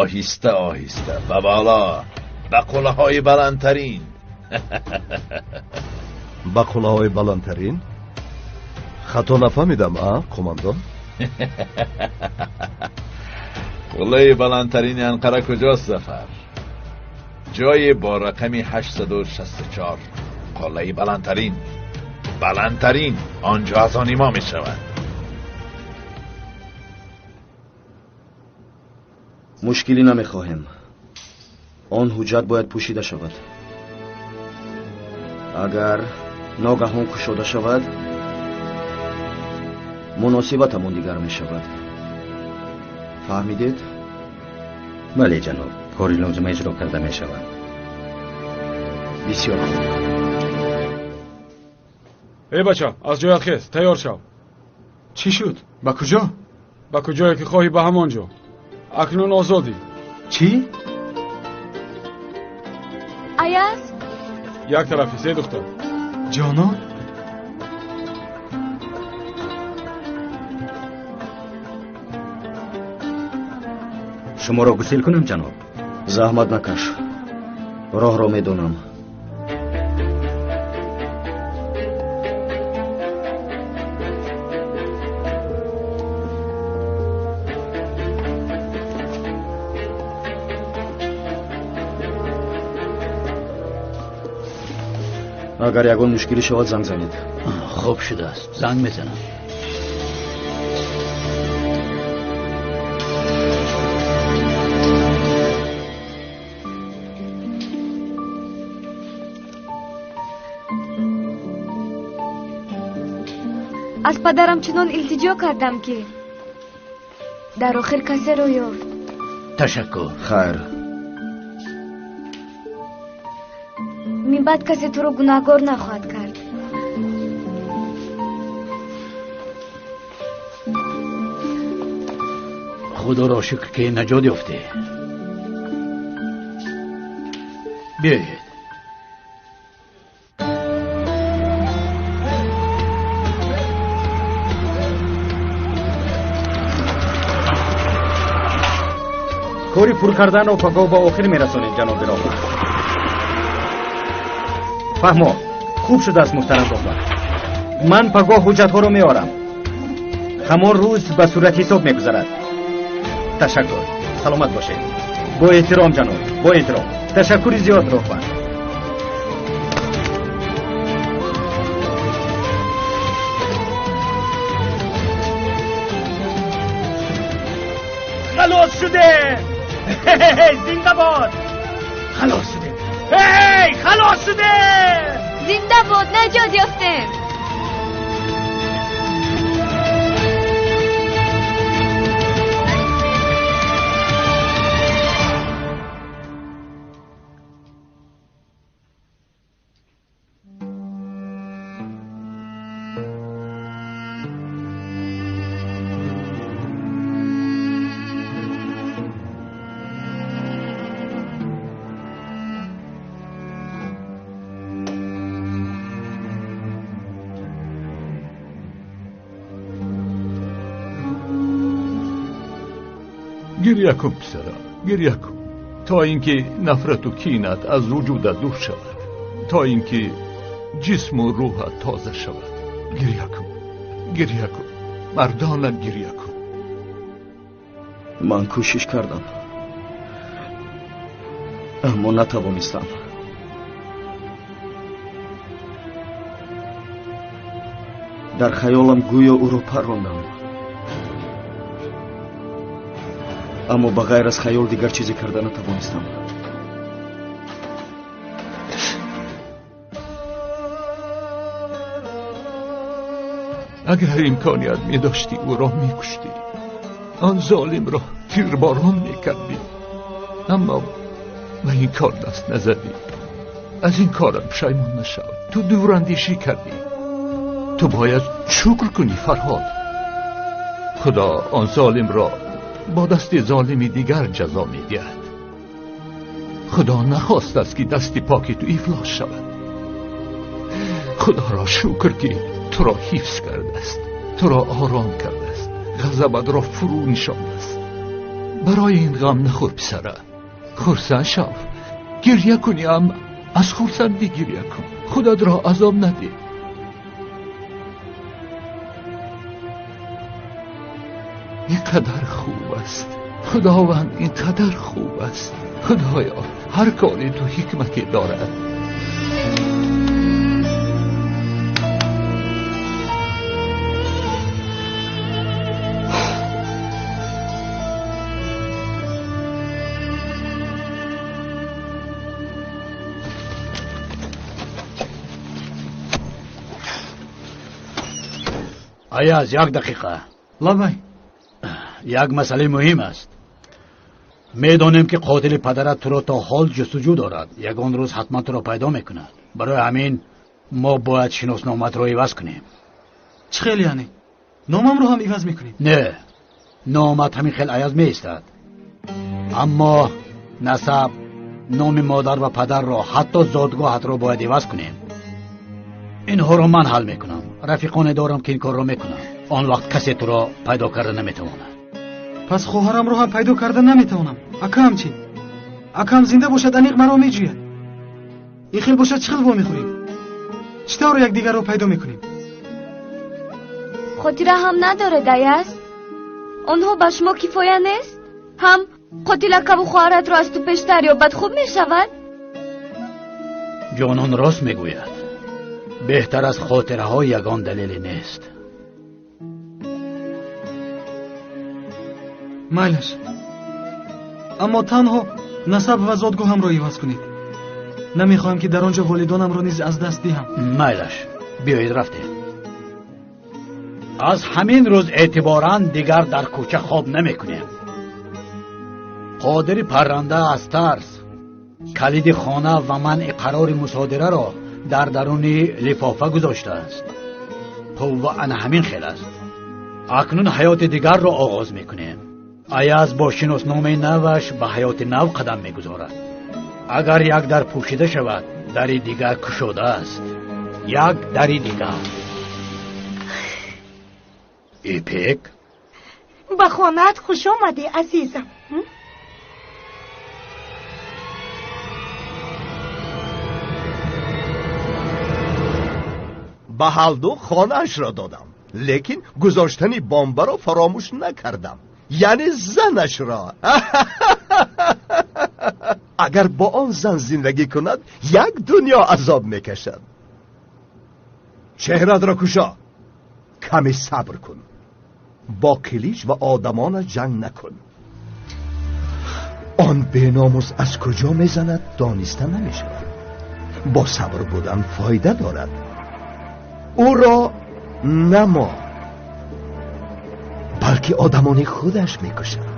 оҳиста оҳиста, ба боло, ба қуллаҳои баландтарин. Ба қуллаҳои баландтарин? Хато нафаҳмидам, а, қумандон? Қуллаи баландтарини Анқара куҷост, Зафар? Ҷое бо рақами 864. Қуллаи баландтарин, баландтарин, он ҷо аз они мо мешавад. Мушкилӣ намехоҳем. Он ҳуҷҷат бояд пӯшида шавад. Агар ногаҳон кушода шавад, муносибатамон дигар мешавад. Фаҳмидед? Бале, ҷаноб, кори лозима иҷро карда мешавад. Бисёр хуб. Эй бача, аз ҷоят хез, тайёр шав. Чӣ шуд? Ба куҷо? Ба куҷое ки хоҳӣ, ба ҳамон ҷо. Акнун озодӣ. Чӣ? Аяз? Як тарафӣ, се духтар. Ҷонон? Шуморо гусел кунам, ҷаноб? Заҳмат накаш, роҳро медонам. Агар ягон мушкилӣ шавад, занг занед. Хуб шудааст, занг мезанам. Аз падарам чунон илтиҷо кардам, ки дар охир касеро ёфт. Ташаккур. Хайр. Минбаъд касе туро гунаҳгор нахоҳад кард. Худоро шукр, ки наҷот ёфтӣ. Биёед. Кори пур карданро пагоҳ ба охир мерасонед, ҷаноби роҳбар. Фаҳмо, хуб шудааст, муҳтарам роҳбар. Ман пагоҳ ҳуҷҷатҳоро меорам. Ҳамон рӯз ба сурат ҳисоб мегузарад. Ташаккур, саломат бошед. Бо эҳтиром, ҷаноб, бо эҳтиром. Ташаккури зиёд, роҳбар. Халос шудем! Зинда бод! Халос шудем! Эй, халос шудем! Зинда бод, наҷот ёфтем! Гирья кун, писарам, гирья кун, то ин ки нафрату кинат аз вуҷудат дур шавад, то ин ки Ҷисму рӯҳат тоза шавад. Гирья кун, гирья кун, мардона гирья кун. Ман кӯшиш кардам, аммо натавонистам. Дар хаёлам гӯё ӯро паррондам, аммо ба ғайр аз хаёл дигар чизе карда натавонистам. Агар имконият медоштӣ, ӯро мекуштӣ, он золимро тирборон мекардӣ, аммо ба ин кор даст назадӣ. Аз ин корам пушаймон нашав. Ту дурандешӣ кардӣ. Ту бояд шукр кунӣ, Фарҳод. Худо он золимро бо дасти золими дигар ҷазо медиҳад. Худо нахостааст, ки дасти поки ту ифлос шавад. Худоро шукр, ки туро ҳифз кардааст, туро ором кардааст, ғазабатро фурӯ нишондааст. Барои ин ғам нахӯр, писара. Хурсанд шав. Гирья кунӣ ам аз хурсандӣ гирья кун, худатро азоб надеҳ. Ин қадар хуб аст, Худованд, ин қадар хуб аст. Худоё, ҳар кори ту ҳикмате дорад. Аяз, як дақиқа. Лабай. Як масъалаи муҳим аст. Медонем, ки қотили падарат туро то ҳол ҷустуҷӯ дорад. Ягон рӯз ҳатман туро пайдо мекунад. Барои ҳамин мо бояд шиносномаатро иваз кунем. Чӣ хел яъне? Номамро ҳам иваз мекунем? Не, номат ҳамин хел Аяз меистад, аммо насаб, номи модар ва падарро, ҳатто зодгоҳатро бояд иваз кунем. Инҳоро ман ҳал мекунам. Рафиқоне дорам, ки ин корро мекунанд. Он вақт касе туро пайдо карда наметавонад. Пас хоҳарамро ҳам пайдо карда наметавонам. Акаам чӣ? Акаам зинда бошад, аниқ маро меҷӯяд. Ин хел бошад, чӣ хел вомехӯрем? Чӣ тавр якдигарро пайдо мекунем? Хотира ҳам надоред, Аяз? Онҳо ба шумо кифоя нест? Ҳам қотил акаву хоҳаратро аз ту пештар ёбад, хуб мешавад? Ҷонон рост мегӯяд. Беҳтар аз хотираҳо ягон далеле нест. Майлаш, аммо танҳо насаб ва зодгоҳамро иваз кунед. Намехоҳам, ки дар он ҷо волидонамро низ аз даст диҳам. Майлаш, биёед, рафтем. Аз ҳамин рӯз эътиборан дигар дар кӯча хоб намекунем. Қодири парранда аз тарс калиди хона ва манъи қарори мусодираро дар даруни лифофа гузоштааст. Қувва ана ҳамин хел аст. Акнун ҳаёти дигарро оғоз мекунем. Аяз бо шиносномаи наваш ба ҳаёти нав қадам мегузорад. Агар як дар пӯшида шавад, дари дигар кушода аст. Як дари дигар. Ипек. Ба хонаат хуш омадӣ, азизам. Ба ҳалду хонаашро додам, лекин гузоштани бомбаро фаромӯш накардам, яъне занашро. Агар бо он зан зиндагӣ кунад, як дунё азоб мекашад. Чеҳратро кушо, каме сабр кун, бо килич ва одамонаш ҷанг накун. Он беномус аз куҷо мезанад, дониста намешавад. Бо сабр будан фоида дорад. Ӯро на мо, балки одамони худаш мекушад.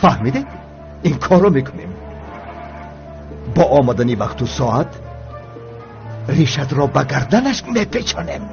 Фаҳмидед? Ин корро мекунем. Бо омадани вақту соат решатро ба гарданаш мепечонем.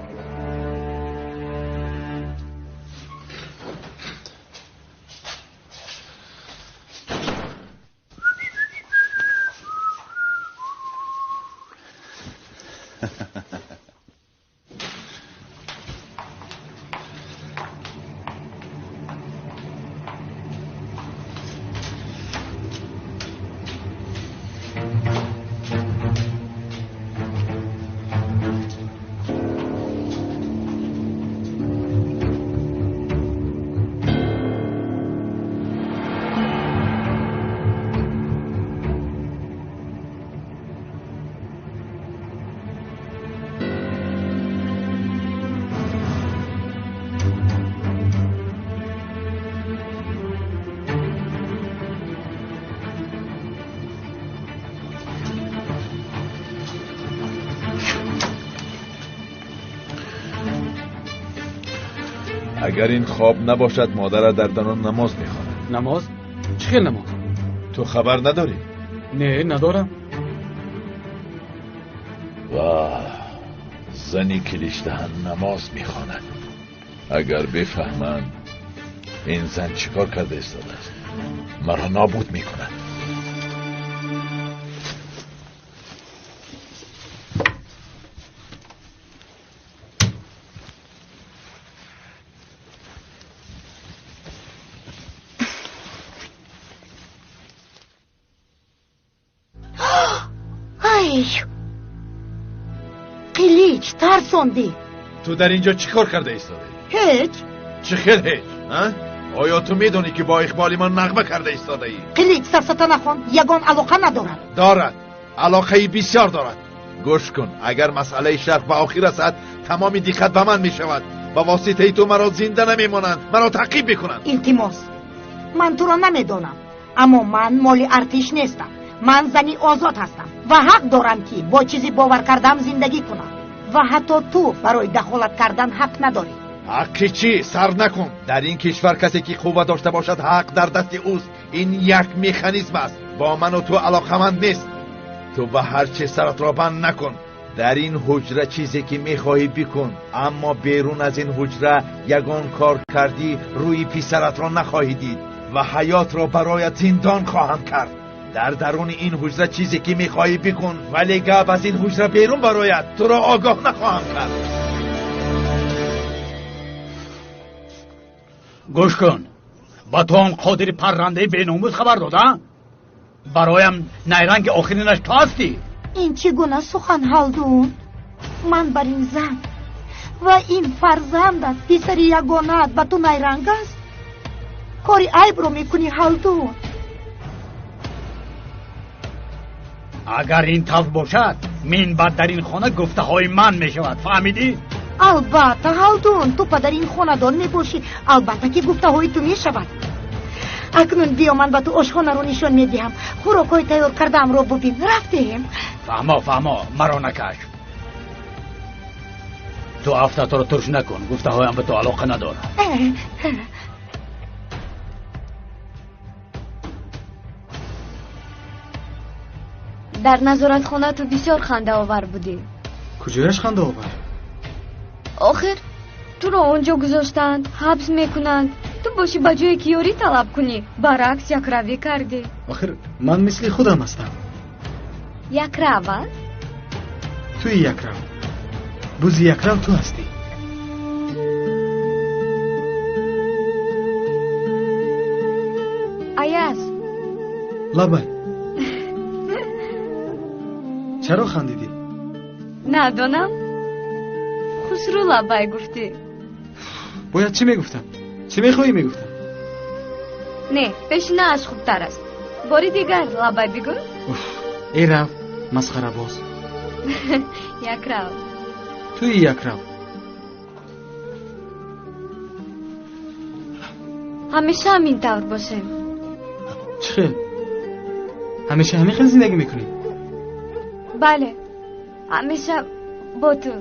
Агар ин хоб набошад, модарат дар дарун намоз мехонад. Намоз? Чӣ хел намоз? Ту хабар надорӣ? Не, надорам. Ваҳ, зани килишдаҳан намоз мехонад. Агар бифаҳманд ин зан чӣ кор карда истодааст, маро нобуд мекунад. Қилич, тарсондӣ. Ту дар инҷо чӣ кор карда истодаӣ? Ҳеҷ. Чӣ хел ҳеҷ? Оё ту медонӣ ки бо иқболи ман нағма карда истодаӣ? Қилич, сафсата нахон, ягон алоқа надорад. Дорад, алоқаи бисёр дорад. Гӯш кун, агар масъалаи шарқ ба охир расад, тамоми диққат ба ман мешавад. Ба воситаи ту маро зинда намемонанд, маро таъқиб мекунанд. Илтимос, ман туро намедонам, аммо ман моли артиш нестам. Ман зани озод ҳастам ва ҳақ дорам ки бо чизи бовар кардам зиндагӣ кунам. Ва ҳатто ту барои дахолат кардан ҳақ надорӣ. Ҳаққи чӣ? Сар накун. Дар ин кишвар касе ки қувва дошта бошад, ҳақ дар дасти ӯст. Ин як механизм аст. Бо ману ту алоқаманд нест. Ту ба ҳар чиз саратро банд накун. Дар ин ҳуҷра чизе ки мехоҳӣ бикун, аммо берун аз ин ҳуҷра ягон кор кардӣ, рӯи писаратро нахоҳӣ дид ва ҳаётро бароят зиндон хоҳам кард. Дар даруни ин ҳуҷра чизе ки мехоҳӣ бикун, вале гап аз ин ҳуҷра берун барояд, туро огоҳ нахоҳам кард. Гӯш кун, ба ту он қодири паррандаи беномус хабар дода? Бароям найранги охиринаш ту ҳастӣ. Ин чӣ гуна сухан, Ҳалдун? Ман бар ин зан ва ин фарзандат, писари ягонаат, ба ту найранг аст? Кори айбро мекунӣ, Ҳалдун. Агар ин тавр бошад, мин баъд дар ин хона гуфтаҳои ман мешавад, фаҳмидӣ? Албатта, Ҳалдун, ту падари ин хонадон мебошӣ, албатта ки гуфтаҳои ту мешавад. Акнун биё, ман ба ту ошхонаро нишон медиҳам. Хӯрокҳои тайёр кардаамро бубин. Рафтем. Фаҳмо, фаҳмо, маро накаш. Ту афтатро турш накун, гуфтаҳоям ба ту алоқа надорад. Дар назоратхона ту бисёр хандаовар будӣ. Куҷояш хандаовар? Охир туро он ҷо гузоштанд, ҳабс мекунанд. Ту бошӣ ба ҷое ки ёрӣ талаб кунӣ, баръакс якравӣ кардӣ. Охир ман мисли худам ҳастам. Якрав, а? Туи якрав. Бузи якрав ту ҳастӣ. Аяз. Лабай. Чаро хандидӣ? Надонам. Хушрӯ лабай гуфтӣ. Бояд чӣ мегуфтам? Чӣ мехоҳӣ мегуфтам? Не, пешинааш хубтар аст. Бори дигар лабай бигӯ. Эй рав, масхарабоз. Якрав. Туи якрав. Ҳамеша ҳамин тавр бошем. Чӣ хел? Ҳамеша ҳамин хел зиндагӣ мекунӣ? Бале, ҳамеша бо ту.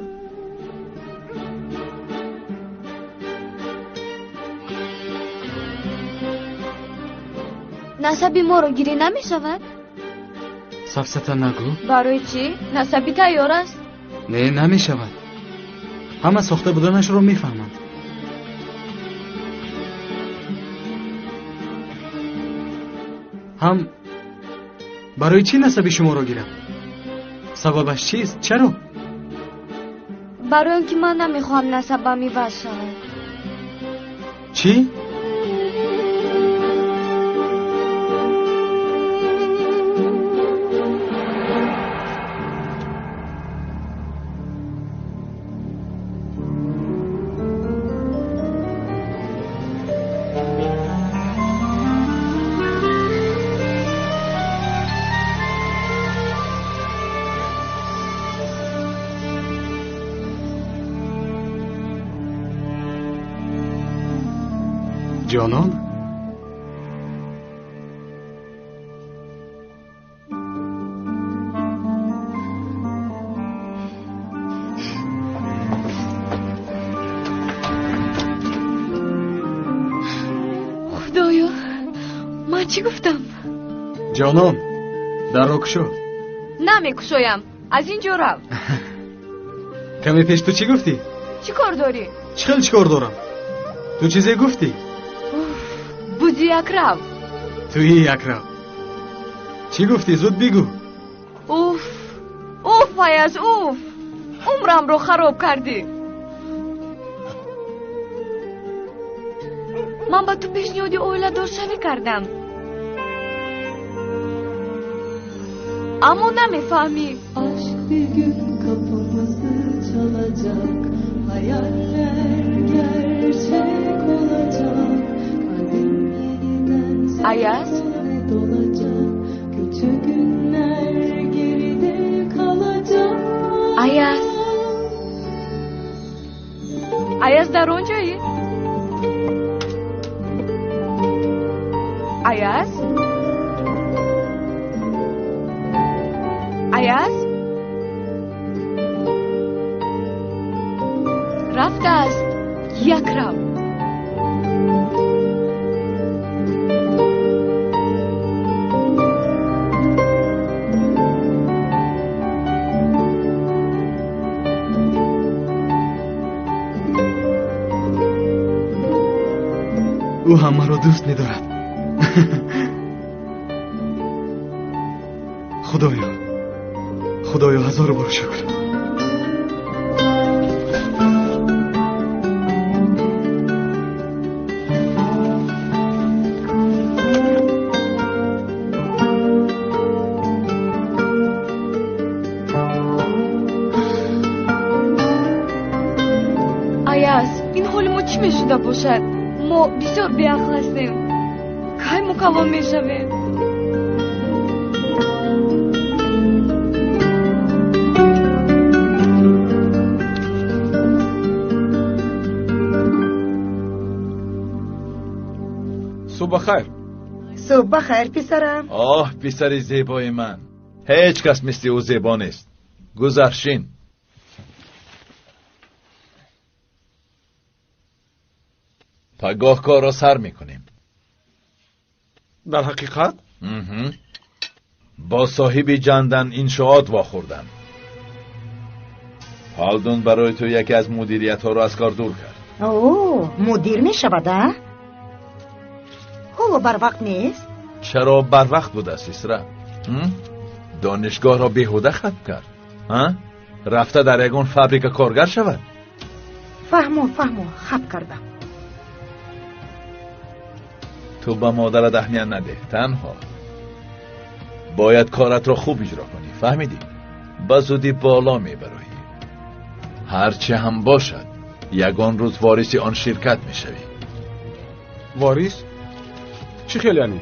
Насаби моро гирӣ намешавад? Сафсата нагӯ. Барои чӣ? Насаби тайёр аст. Не, намешавад. Ҳама сохта буданашро мефаҳманд. Ҳам барои чӣ насаби шуморо гирам? Сабабаш чист? Чаро? Барои он ки ман намехоҳам насабам иваз шавад. Чӣ? Ҷонон? Ман чӣ гуфтам? Ҷонон, дарро кушо. Намекушоям. Аз ин ҷо рав. Каме пеш ту чӣ гуфтӣ? Чӣ кор дорӣ? Чӣ хел чӣ кор дорам? Ту чизе гуфтӣ? Бузи якрав. Туи якрав. Чӣ гуфтӣ? Зуд бигӯ. Уф, уф, Аяз, уф. Умрамро хароб кардӣ. Ман ба ту пешниҳоди оиладоршавӣ кардам. Аммо намефаҳмӣ. Aşk bir gün kapımızı çalacak, hayaller gerçek olacak, kalbim yeniden Ayaz? dolacak, kötü günler geride kalacak. Ayaz. Ayaz дар он ҷоӣ? Ayaz? Ayaz? Рафтааст якрав. Ӯ ҳам маро дӯст медорад. Худоё, Худоё, ҳазору бор шукр. Аяз, ин ҳоли мо чӣ мешуда бошад? Мо бисёр беақл ҳастем. Кай мо калон мешавем? Субҳ бахайр. Субҳ бахайр, писарам. Оҳ, писари зебои ман. Ҳеҷ кас мисли ӯ зебо нест. Гузаршин. Пагоҳ корро сар мекунем. Дар ҳақиқат? Бо соҳиби ҷандан иншоот вохӯрдам. Ҳалдун барои ту яке аз мудириятҳоро аз кор дур кард. О, мудир мешавад, а? Ҳоло барвақт нест? Чаро барвақт будааст, Исра? Донишгоҳро беҳуда хатм кард. Рафта дар ягон фабрика коргар шавад? Фаҳмо, фаҳмо, хат кардам. Ту ба модарат аҳамият надеҳ, танҳо бояд коратро хуб иҷро кунӣ, фаҳмидӣ? Ба зудӣ боло мебароӣ. Ҳарчи ҳам бошад, ягон рӯз вориси он ширкат мешавӣ. Ворис? Чӣ хел яъне?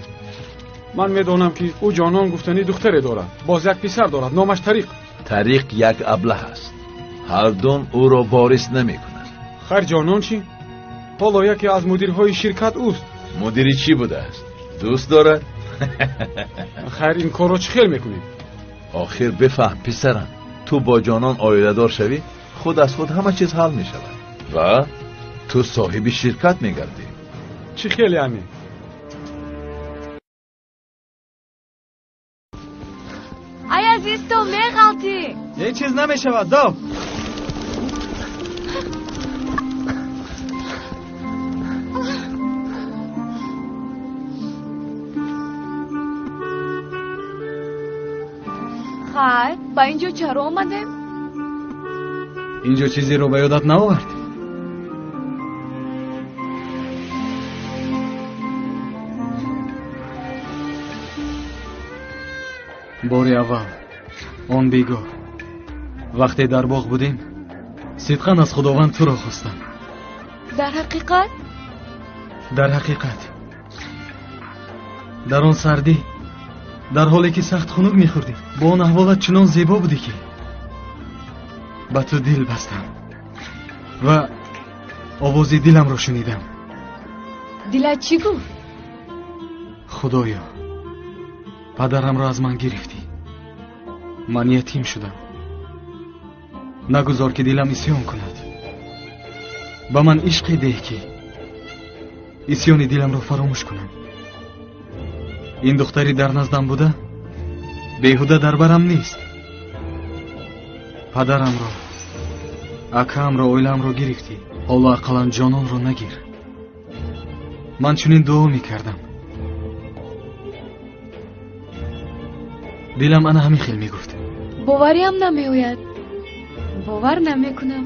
Ман медонам, ки ӯ Ҷонон гуфтанӣ духтаре дорад, боз як писар дорад, номаш Тариқ. Тариқ як аблаҳ аст. Ҳардум ӯро ворис намекунад. Хайр, Ҷонон чӣ? Ҳоло яке аз мудирҳои ширкат ӯст. Мудири чӣ будааст? Дӯст дорад? Хайр, ин корро чӣ хел мекунӣ? Охир бифаҳм, писарам, ту бо Ҷонон оиладор шавӣ, худ аз худ ҳама чиз ҳал мешавад ва ту соҳиби ширкат мегардӣ. Чӣ хел яъне? Аяз, исто, меғалтӣ. Ҳеҷ чиз намешавад, дов. Хайр, ба ин ҷо чаро омадем? Ин ҷо чизеро ба ёдат наовард? Бори аввал он бегоҳ вақте дар боғ будем, сидқан аз Худованд туро хостам. Дар ҳақиқат? Дар ҳақиқат. Дар он сардӣ, дар ҳоле ки сахт хунук мехӯрдӣ, бо он аҳволат чунон зебо будӣ, ки ба ту дил бастам ва овози диламро шунидам. Дилат чӣ гуфт? Худоё, падарамро аз ман гирифтӣ, ман ятим шудам. Нагузор, ки дилам исён кунад. Ба ман ишқе деҳ, ки исёни диламро фаромӯш кунам. Ин духтари дар наздам буда беҳуда дар барам нест. Падарамро, акаамро, оилаамро гирифтӣ. Ҳоло ақаллан ҷононро нагир. Ман чунин дуо мекардам. Дилам ана ҳамин хел мегуфт. Бовариам намеояд. Бовар намекунам.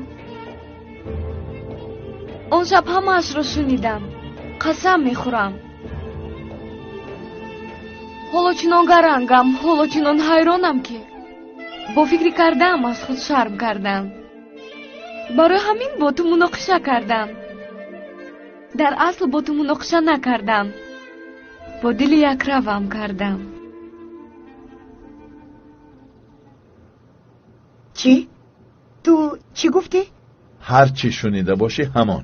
Он шаб ҳамаашро шунидам. Қасам мехӯрам. Ҳоло чунон гарангам, ҳоло чунон ҳайронам, ки бо фикри кардаам аз худ шарм кардам. Барои ҳамин бо ту муноқиша кардам. Дар асл бо ту муноқиша накардам. Бо дили якравам кардам. Чӣ? Ту чӣ гуфтӣ? Ҳар чӣ шунида бошӣ ҳамон.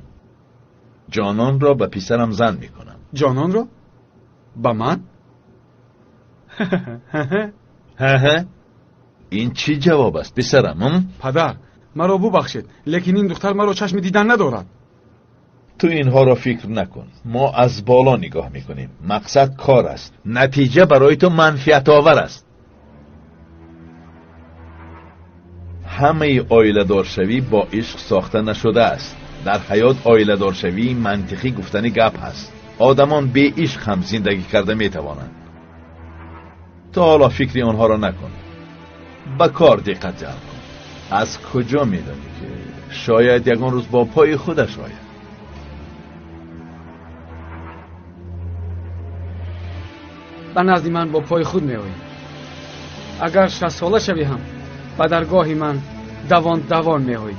Ҷононро ба писарам зан мекунам. Ҷононро? Ба ман? Ин чӣ ҷавоб аст, писарам? Падар, маро бубахшед, лекин ин духтар маро чашми дидан надорад. Ту инҳоро фикр накун. Мо аз боло нигоҳ мекунем. Мақсад кор аст. Натиҷа барои ту манфиатовар аст. Ҳамаи оиладоршавӣ бо ишқ сохта нашудааст. Дар ҳаёт оиладоршавии мантиқӣ гуфтани гап ҳаст. Одамон беишқ ҳам зиндагӣ карда метавонанд. То ҳоло фикри онҳоро накун. Ба кор диққат ҷалб кун. Аз куҷо медонӣ ки шояд ягон рӯз бо пои худаш ояд? Ба назди ман бо пои худ меоӣ. Агар 60 сола шавӣ ҳам ба даргоҳи ман давон давон меоӣ.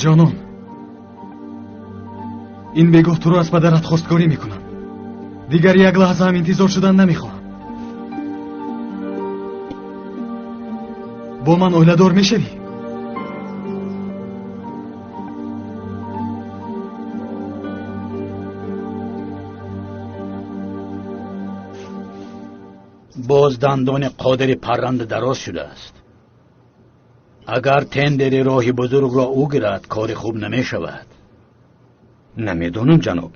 Ҷонон, ин бегоҳ туро аз падарат хостгорӣ мекунам. Дигар як лаҳза ҳам интизор шудан намехоҳам. Бо ман оиладор мешавӣ? Боз дандони Қодири парранда дароз шудааст. Агар тендери роҳи бузургро ӯ гирад, кори хуб намешавад. Намедонам, ҷаноб.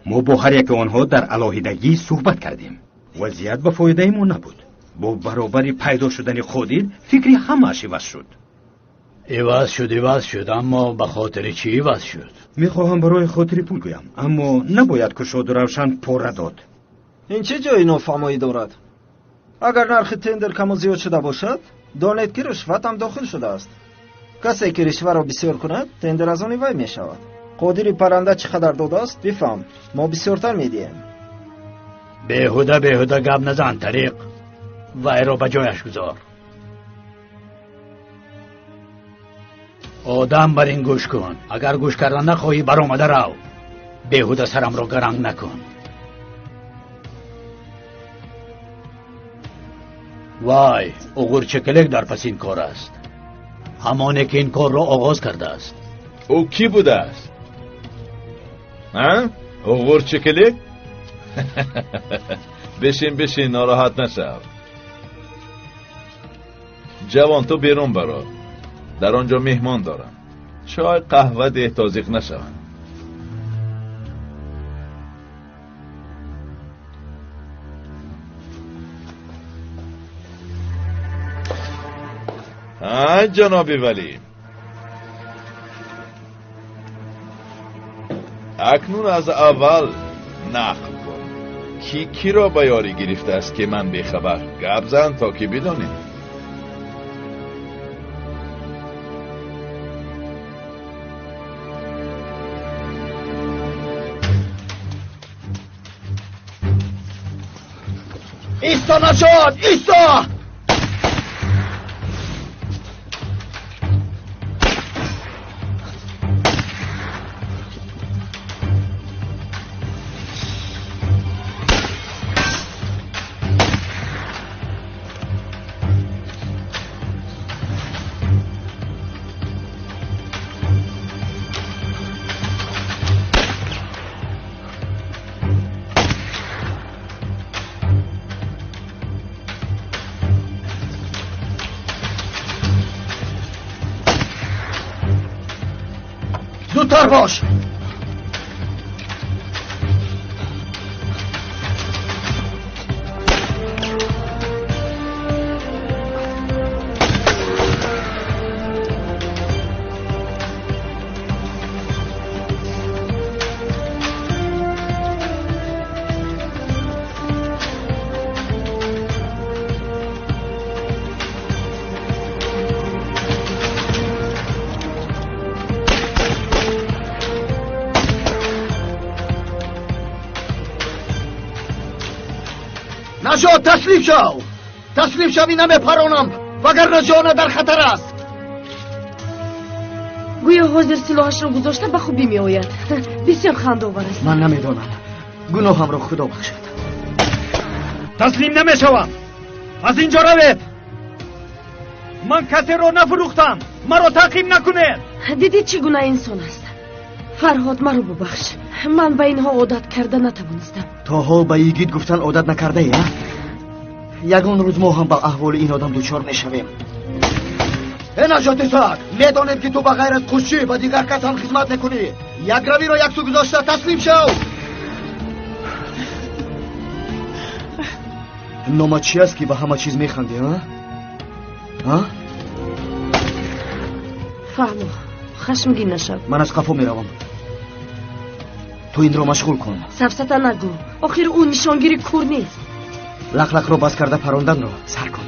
Мо бо ҳар яке онҳо дар алоҳидагӣ суҳбат кардем. Вазъият ба фоидаи мо набуд. Бо баробари пайдо шудани Қодир фикри ҳамааш иваз шуд. Иваз шуд, иваз шуд, аммо ба хотири чӣ иваз шуд? Мехоҳам барои хотири пул гӯям, аммо набояд кушоду равшан пора дод. Ин чӣ ҷои нофаҳмоӣ дорад? Агар нархи тендер каму зиёд шуда бошад, донед ки ришват ҳам дохил шудааст. Касе ки ришваро бисёр кунад, тендер аз они вай мешавад. Қодири парранда чӣ қадар додааст, бифаҳм, мо бисёртар медиҳем. Беҳуда беҳуда гап назан, Тариқ. Вайро ба ҷояш гузор. Одам бар ин гӯш кун. Агар гӯш кардан нахоҳӣ, баромада рав. Беҳуда сарамро гаранг накун. Вай, Уғурчакелек дар пас ин кор аст. Ҳамоне ки ин корро оғоз кардааст. Ӯ кӣ будааст? Уғурчакелек? Бишин, бишин, нороҳат нашав. Ҷавон, ту берун баро. Дар он ҷо меҳмон дорам. Чой, қаҳва деҳ то зиқ нашаванд. Ҷаноби валӣ, акнун аз аввал нақл кун. Ки киро ба ёрӣ гирифтааст ки ман бехабар? Гап зан то ки бидонем. Исто нашуд! Исто! Ҳушёр бош. Наҷот, таслим шав! Таслим шавӣ намепаронам, вагарна ҷона дар хатар аст. Гӯё ҳозир силоҳашро гузошта ба хубӣ меояд. Бисёр хандаовар аст. Ман намедонам. Гуноҳамро Худо бахшад. Таслим намешавам. Аз инҷо равед. Ман касеро нафурӯхтам. Маро таъқиб накунед. Дидӣ чӣ гуна инсон аст? Фарҳод, маро бубахш. Ман ба инҳо одат карда натавонистам. То ҳол ба йигит гуфтан одат накардаӣ, а? Ягон рӯз мо ҳам ба аҳволи ин одам дучор мешавем. Э наҷоти саг, медонем ки ту ба ғайр аз қушчӣ ба дигар кас ҳам хизмат мекунӣ. Якравиро яксу гузошта таслим шав. Номат чи аст ки ба ҳама чиз механдӣ, а? А? Фаҳмо, хашмгин нашав. Ман аз қафо меравам. Ту инро машғул кун. Сафсата нагӯ. Охир ӯ нишонгири кур нест. Лақлақро бас карда паронданро сар кун.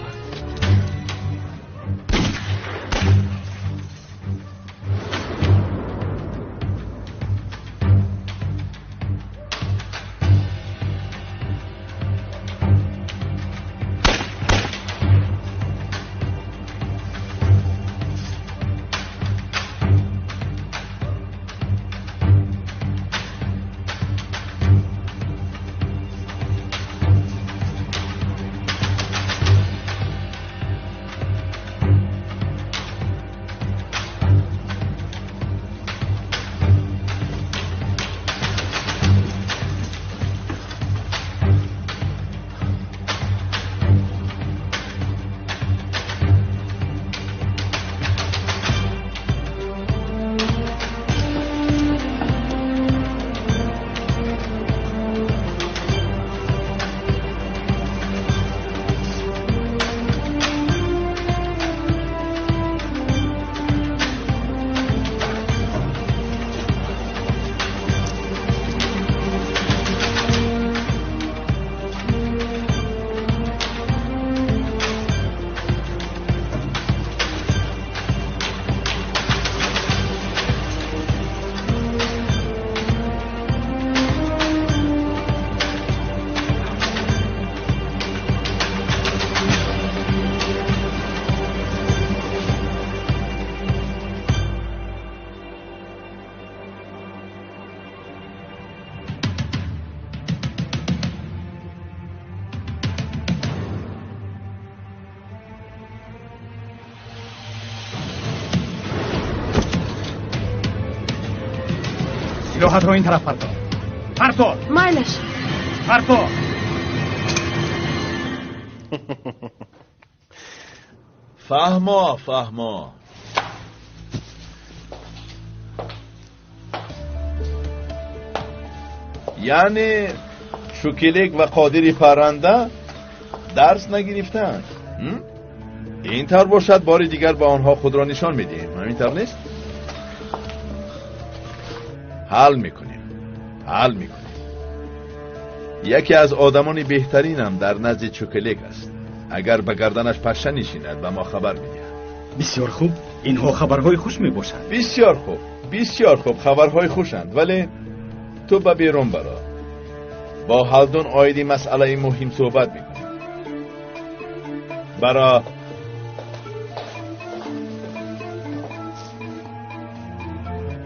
سلاحت رو این طرف پرتاب. پرتاب. مایلش. پرتاب. فهما فهما. یعنی شوکیلک و قادری پرنده درس نگرفتند. این طور باشد باری دیگر با آنها خود را نشان میدهیم. همین طور نیست؟ حل میکنیم، حل میکنیم. یکی از آدمان بهترینم در نزد چوکلک است. اگر به گردنش پشه نشیند به ما خبر میدهد. بسیار خوب، اینها خبرهای خوش میباشند. بسیار خوب، بسیار خوب، خبرهای خوشند. ولی تو به بیرون برا، با هالدون آیدی مسئله مهم صحبت میکنیم. برا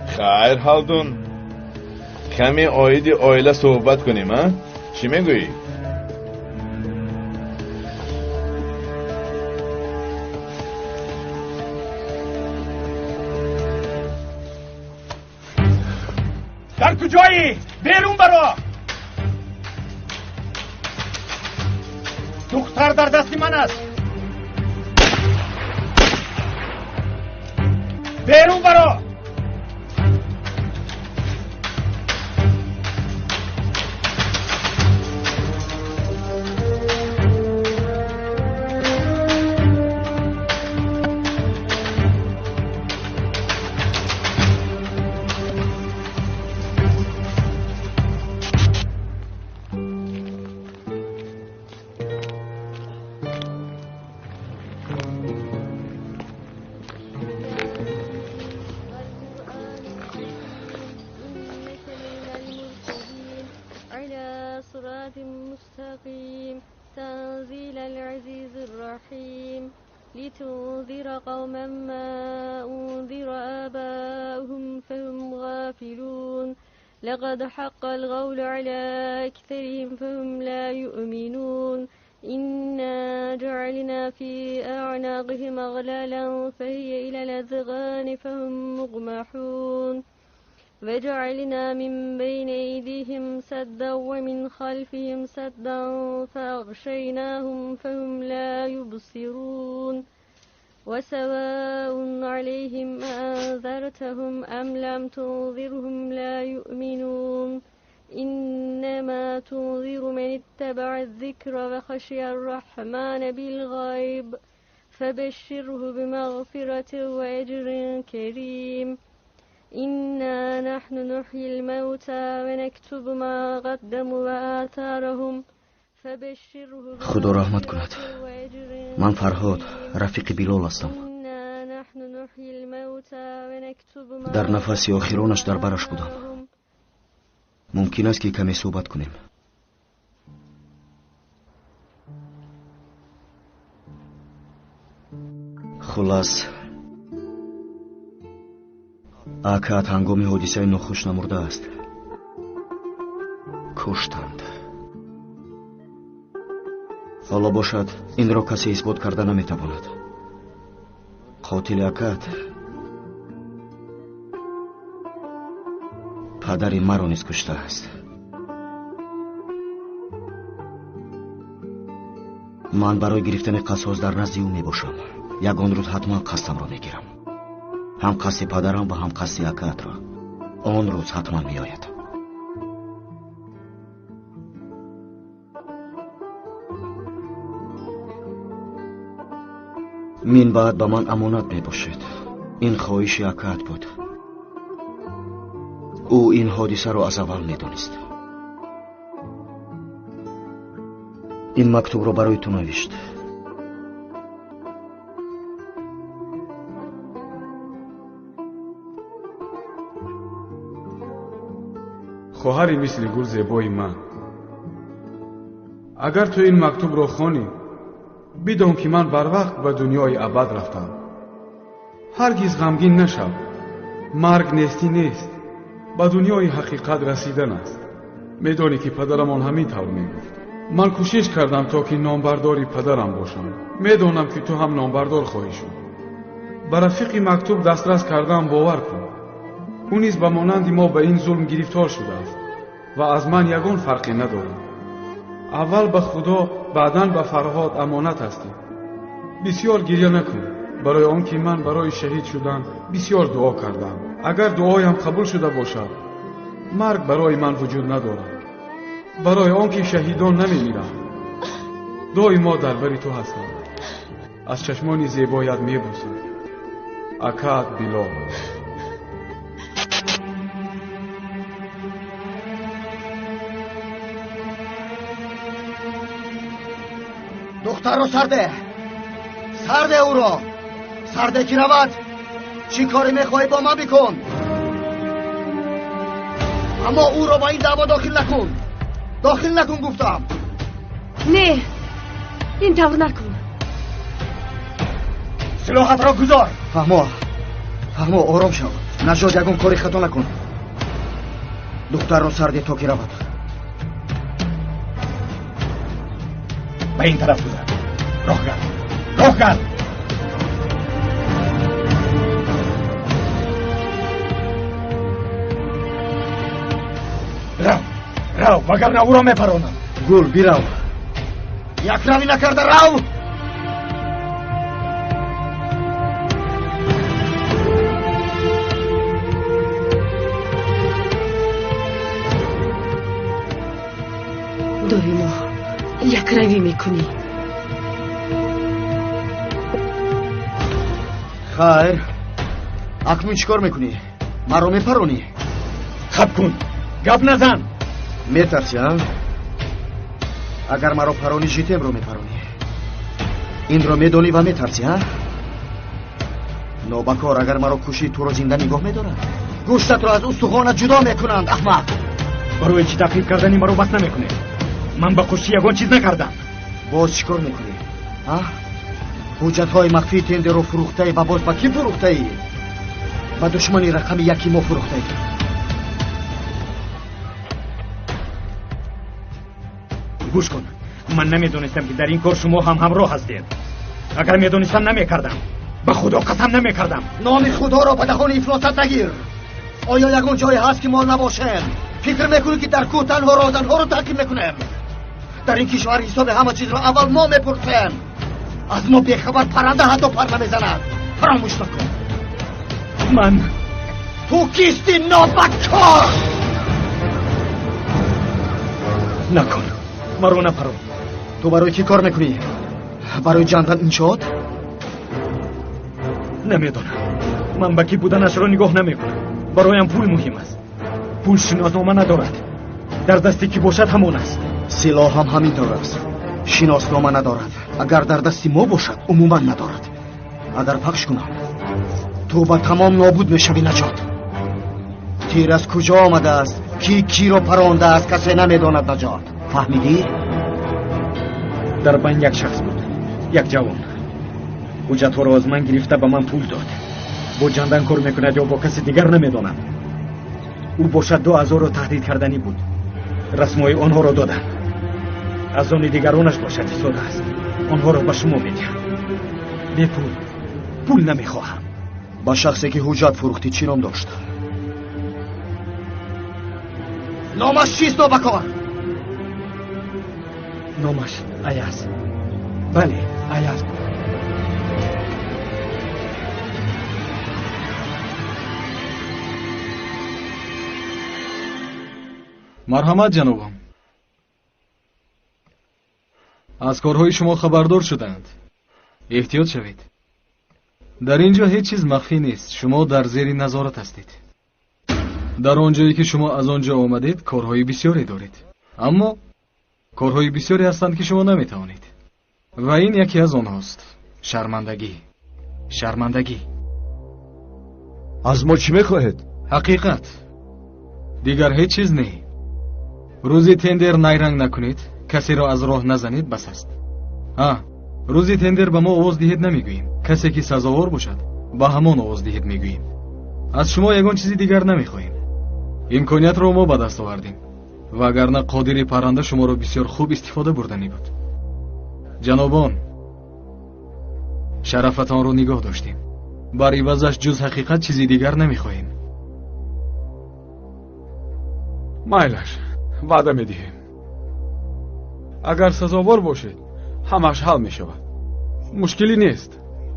خیر هالدون، کمی آیدی آیله صحبت کنیم. ها چی میگویی؟ در کجایی؟ بیرون برا! دختر در دست من است. بیرون برا! الرحيم لتنذر قوما ما أنذر آباؤهم فهم غافلون لقد حق القول على أكثرهم فهم لا يؤمنون إنا جعلنا في أعناقهم أغلالا فهي إلى الأذقان فهم مقمحون وجعلنا من بين أيديهم سدا ومن خلفهم سدا فأغشيناهم فهم لا يبصرون وسواء عليهم أأنذرتهم أم لم تنذرهم لا يؤمنون إنما تنذر من اتبع الذكر وخشي الرحمن بالغيب فبشره بمغفرة وأجر كريم إنا نحن نحيي الموتى ونكتب ما قدموا وآثارهم فبشره Худо раҳмат кунад. Ман Фарҳод, рафиқи Билол ҳастам. إنا نحن نحيي الموتى ونكتب ما Дар нафаси охиронаш дар бараш будам. Мумкин аст, ки каме суҳбат кунем? Хулас, акаат ҳангоми ҳодисаи нохуш намурдааст, куштанд. Ҳоло бошад, инро касе исбот карда наметавонад. Қотили акаат падари маро низ куштааст. Ман барои гирифтани қасос дар назди ӯ мебошам. Ягон рӯз ҳатман қасдамро мегирам, ҳам қасди падарам ва ҳам қасди акаатро. Он рӯз ҳатман меояд. Мин баъд ба ман амонат мебошед. Ин хоҳиши акаат буд. Ӯ ин ҳодисаро аз аввал медонист. Ин мактубро барои ту навишт. Хоҳари мисли гул зебои ман, агар ту ин мактубро хонӣ, бидон, ки ман барвақт ба дунёи абад рафтам. Ҳаргиз ғамгин нашав. Марг нестӣ нест, ба дунёи ҳақиқат расидан аст. Медонӣ, ки падарамон ҳамин тавр мегуфт. Ман кӯшиш кардам, то ки номбардори падарам бошам. Медонам, ки ту ҳам номбардор хоҳӣ шуд. Ба рафиқи мактуб дастрас кардаам бовар кун, ӯ низ ба монанди мо ба ин зулм гирифтор шудааст ва аз ман ягон фарқе надорад. Аввал ба Худо, баъдан ба Фарҳод амонат ҳастӣ. Бисёр гирья накун, барои он ки ман барои шаҳид шудан бисёр дуо кардам. Агар дуоям қабул шуда бошад, марг барои ман вуҷуд надорад, барои он ки шаҳидон намемиранд. Доимо дар бари ту ҳастам. Аз чашмони зебоят мебӯсам. Акаат Билол. Духтарро сарде, сарде ӯро, сарде, ки равад. Чӣ коре мехоҳӣ бо ман бикун, аммо ӯро ба ин даъво дохил накун. Дохил накун, гуфтам. Не, ин тавр накун. Силоҳатро гузор. Фаҳмо, фаҳмо, ором шав. Наҷот, ягон кори хато накун. Духтарро сарде, то ки равад. Ба ин тараф гузар. Роҳ гард, роҳ гард. Рав, рав, вагарна ӯро мепаронам. Гул, бирав. Якравӣ накарда рав. Доимо якравӣ мекунӣ. Хайр, акнун чӣ кор мекунӣ? Маро мепаронӣ? Хаб кун, гап назан. Метарсӣ, а? Агар маро паронӣ, житемро мепаронӣ. Инро медонӣ ва метарсӣ, а? Нобакор, агар маро кушӣ, туро зинда нигоҳ медоранд? Гӯштатро аз устухонат ҷудо мекунанд, аҳмақ. Барои чӣ таъқиб кардани маро бас намекунед? Ман ба қушчӣ ягон чиз накардам. Боз чӣ кор мекунӣ, а? Ҳуҷҷатҳои махфии тендерро фурӯхтаӣ ва боз ба кӣ фурӯхтаӣ? Ба душмани рақами яки мо фурӯхтаӣ. Гӯш кун, ман намедонистам, ки дар ин кор шумо ҳам ҳамроҳ ҳастед. Агар медонистам, намекардам. Ба худо қасам, намекардам. Номи худоро ба даҳони ифлосат нагир. Оё ягон ҷое ҳаст, ки мо набошем? Фикр мекунӣ, ки дар кӯҳ танҳо роҳзанҳоро таъқиб мекунем? Дар ин кишвар ҳисоби ҳама чизро аввал мо мепурсем. Аз мо бехабар парранда ҳатто пар намезанад. Фаромӯш накун. Ман ту кисти, нобакор? Накун, маро напарон. Ту барои чӣ кор мекунӣ? Барои ҷандан иншоот? Намедонам. Ман ба кӣ буданашро нигоҳ намекунам. Бароям пул муҳим аст. Пул шиноснома надорад. Дар дасти кӣ бошад, ҳамон аст. Силоҳ ҳам ҳамин тавр аст, шиноснома надорад. Агар дар дасти мо бошад, умуман надорад. Агар пахш кунам, ту ба тамом нобуд мешавӣ. Наҷот, тир аз куҷо омадааст, кӣ киро парондааст, касе намедонад. Наҷот, фаҳмидӣ? Дар байн як шахс буд, як ҷавон. Ҳуҷҷатҳоро аз ман гирифта, ба ман пул дод. Бо ҷандан кор мекунад ё бо каси дигар, намедонам. Ӯ бошад ду аъзоро таҳдид карданӣ буд. Расмҳои онҳоро додам. Аз они дигаронаш бошад, истода аст, онҳоро ба шумо медиҳам. Бепул пул намехоҳам. Ба шахсе, ки ҳуҷҷат фурӯхтӣ, чӣ ном дошт? Номаш чист, нобакор? Номаш Аяз. Бале, Аяз буд. Марҳамат, ҷанобам. Аз корҳои шумо хабардор шудаанд. Эҳтиёт шавед. Дар ин ҷо ҳеҷ чиз махфӣ нест. Шумо дар зери назорат ҳастед. Дар он ҷое, ки шумо аз он ҷо омадед, корҳои бисёре доред, аммо корҳои бисёре ҳастанд, ки шумо наметавонед, ва ин яке аз онҳост. Шармандагӣ, шармандагӣ. Аз мо чӣ мехоҳед? Ҳақиқат, дигар ҳеҷ чиз не. Рӯзи тендер найранг накунед, касеро аз роҳ назанед, бас аст. Ҳа, рӯзи тендер ба мо овоз диҳед намегӯем. Касе ки сазовор бошад, ба ҳамон овоз диҳед мегӯем. Аз шумо ягон чизи дигар намехоҳем. Имкониятро мо ба даст овардем, вагарна қодири парранда шуморо бисёр хуб истифода бурданӣ буд. Ҷанобон, шарафатонро нигоҳ доштем. Бар ивазаш ҷуз ҳақиқат чизи дигар намехоҳем. Майлаш, ваъда медиҳем. Агар сазовор бошед, ҳамааш ҳал мешавад. Мушкилӣ нест,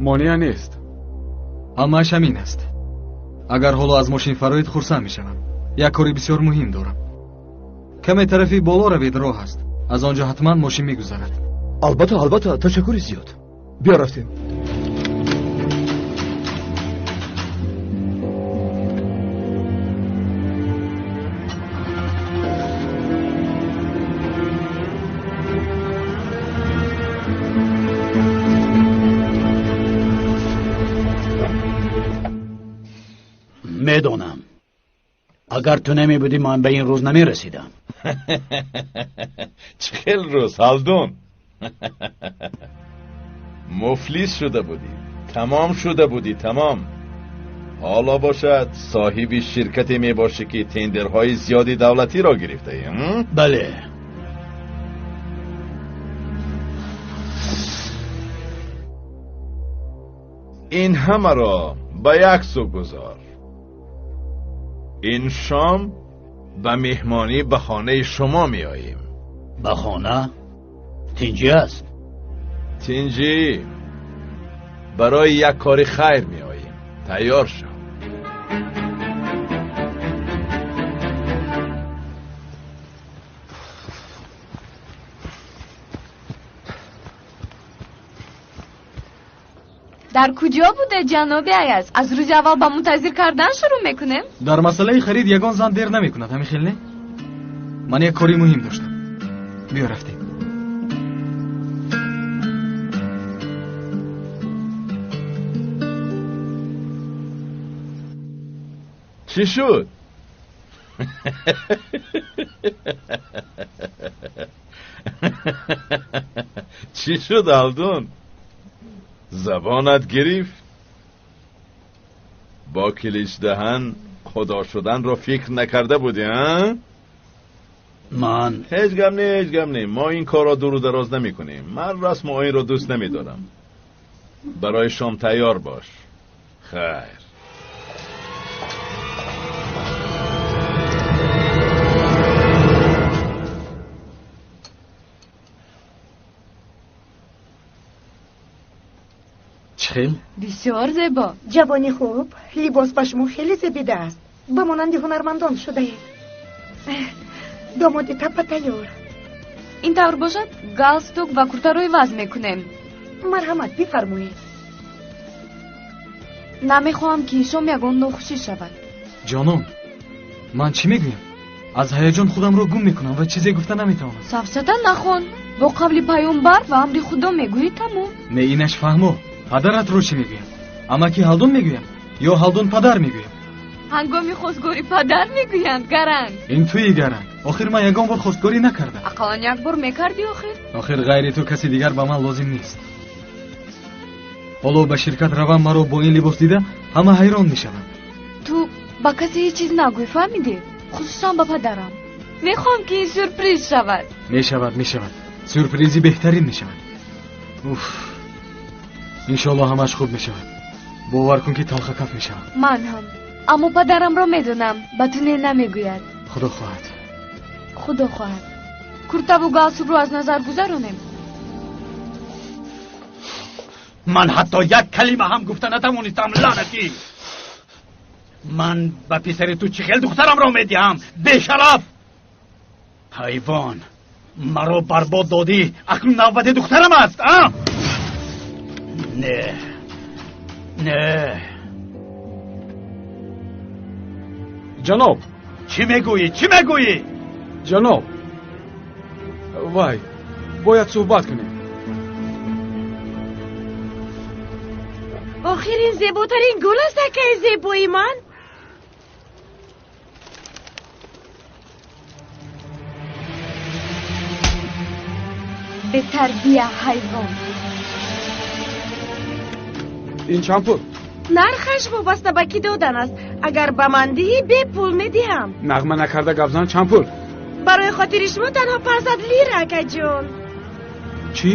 монеа нест. Ҳамааш ҳамин аст. Агар ҳоло аз мошин фароед, хурсанд мешавам. Як кори бисёр муҳим дорам. Каме тарафи боло равед, роҳ аст. Аз он ҷо ҳатман мошин мегузарад. Албатта, албатта, ташаккури зиёд. Биё, рафтем. Медонам, агар ту намебудӣ, ман ба ин рӯз намерасидам. Чӣ хел рӯз, Ҳалдун? Муфлис шуда будӣ, тамом шуда будӣ, тамом. Ҳоло бошад, соҳиби ширкате мебошӣ, ки тендерҳои зиёди давлатиро гирифтаӣ. Бале. Ин ҳамаро ба як сӯ гузор. Ин шом ба меҳмонӣ ба хонаи шумо меоем. Ба хона? Тинҷӣ аст? Тинҷӣ. Барои як кори хайр меоем. Тайёр шав. Дар куҷо буде, ҷаноби Аяз? Аз рӯзи аввал ба мунтазир кардан шурӯъ мекунем. Дар масъалаи харид ягон зан дер намекунад, ҳамин хел не? Ман як кори муҳим доштам. Биё, рафтем. Чӣ шуд? Чӣ шуд, Ҳалдун? Забонат гирифт? Бо килич даҳан худо шуданро фикр накарда будӣ, а? Ман ҳеҷ гап не, ҳеҷ гап не. Мо ин корро дуру дароз намекунем. Ман расму оинро дӯст намедорам. Барои шом тайёр бош. Хайр. Чӣ хел? Бисёр зебо. Ҷавони хуб, либос ба шумо хеле зебида аст. Ба монанди ҳунармандон шудаед. Домоди таппа тайёр. Ин тавр бошад, галстук ва куртаро иваз мекунем. Марҳамат, бифармоед. Намехоҳам, ки шом ягон нохушӣ шавад. Ҷонон, ман чӣ мегӯям? Аз ҳаяҷон худамро гум мекунам ва чизе гуфта наметавонам. Сафсата нахон. Бо қавли паёмбар ва амри Худо мегӯӣ, тамом. Не, инаш фаҳмо. Падаратро чӣ мегӯям? Амаки Ҳалдун мегӯям ё Ҳалдун падар мегӯям? Ҳангоми хостгорӣ падар мегӯянд, гаранг. Ин туи гаранг. Охир ман ягон бор хостгорӣ накардам. Ақаллан як бор мекардӣ охир. Охир ғайри ту каси дигар ба ман лозим нест. Ҳоло ба ширкат равам, маро бо ин либос дида ҳама ҳайрон мешаванд. Ту ба касе ҳеҷ чиз нагӯй, фаҳмидӣ? Хусусан ба падарам. Мехоҳам, ки ин сюрприз шавад. Мешавад, мешавад. Сюрпризи беҳтарин мешавад. Уф, иншоалло ҳамааш хуб мешавад. Бовар кун, ки талхакаф мешавам. Ман ҳам. Аммо падарамро медонам, ба ту не намегӯяд. Худо хоҳад. Худо хоҳад. Куртаву галстукро аз назар гузаронем. Ман ҳатто як калима ҳам гуфта натавонистам, лаънатӣ! Ман ба писари ту чӣ хел духтарамро медиҳам, бешараф! Ҳайвон, маро барбод додӣ, акнун навбати духтарам аст, а? Не, не. Ҷаноб! Чӣ мегӯӣ, чӣ мегӯӣ? Ҷаноб, вай, бояд суҳбат кунем. Охир ин зеботарин гул аст, акаи зебои ман. Бетарбия ҳайвон. Ин чанд пул? Нархаш вобаста ба кӣ додан аст. Агар ба ман диҳӣ, бепул медиҳам. Нағма накарда гап зан, чанд пул? Барои хотири шумо танҳо 500 лира, акаҷон. Чӣ?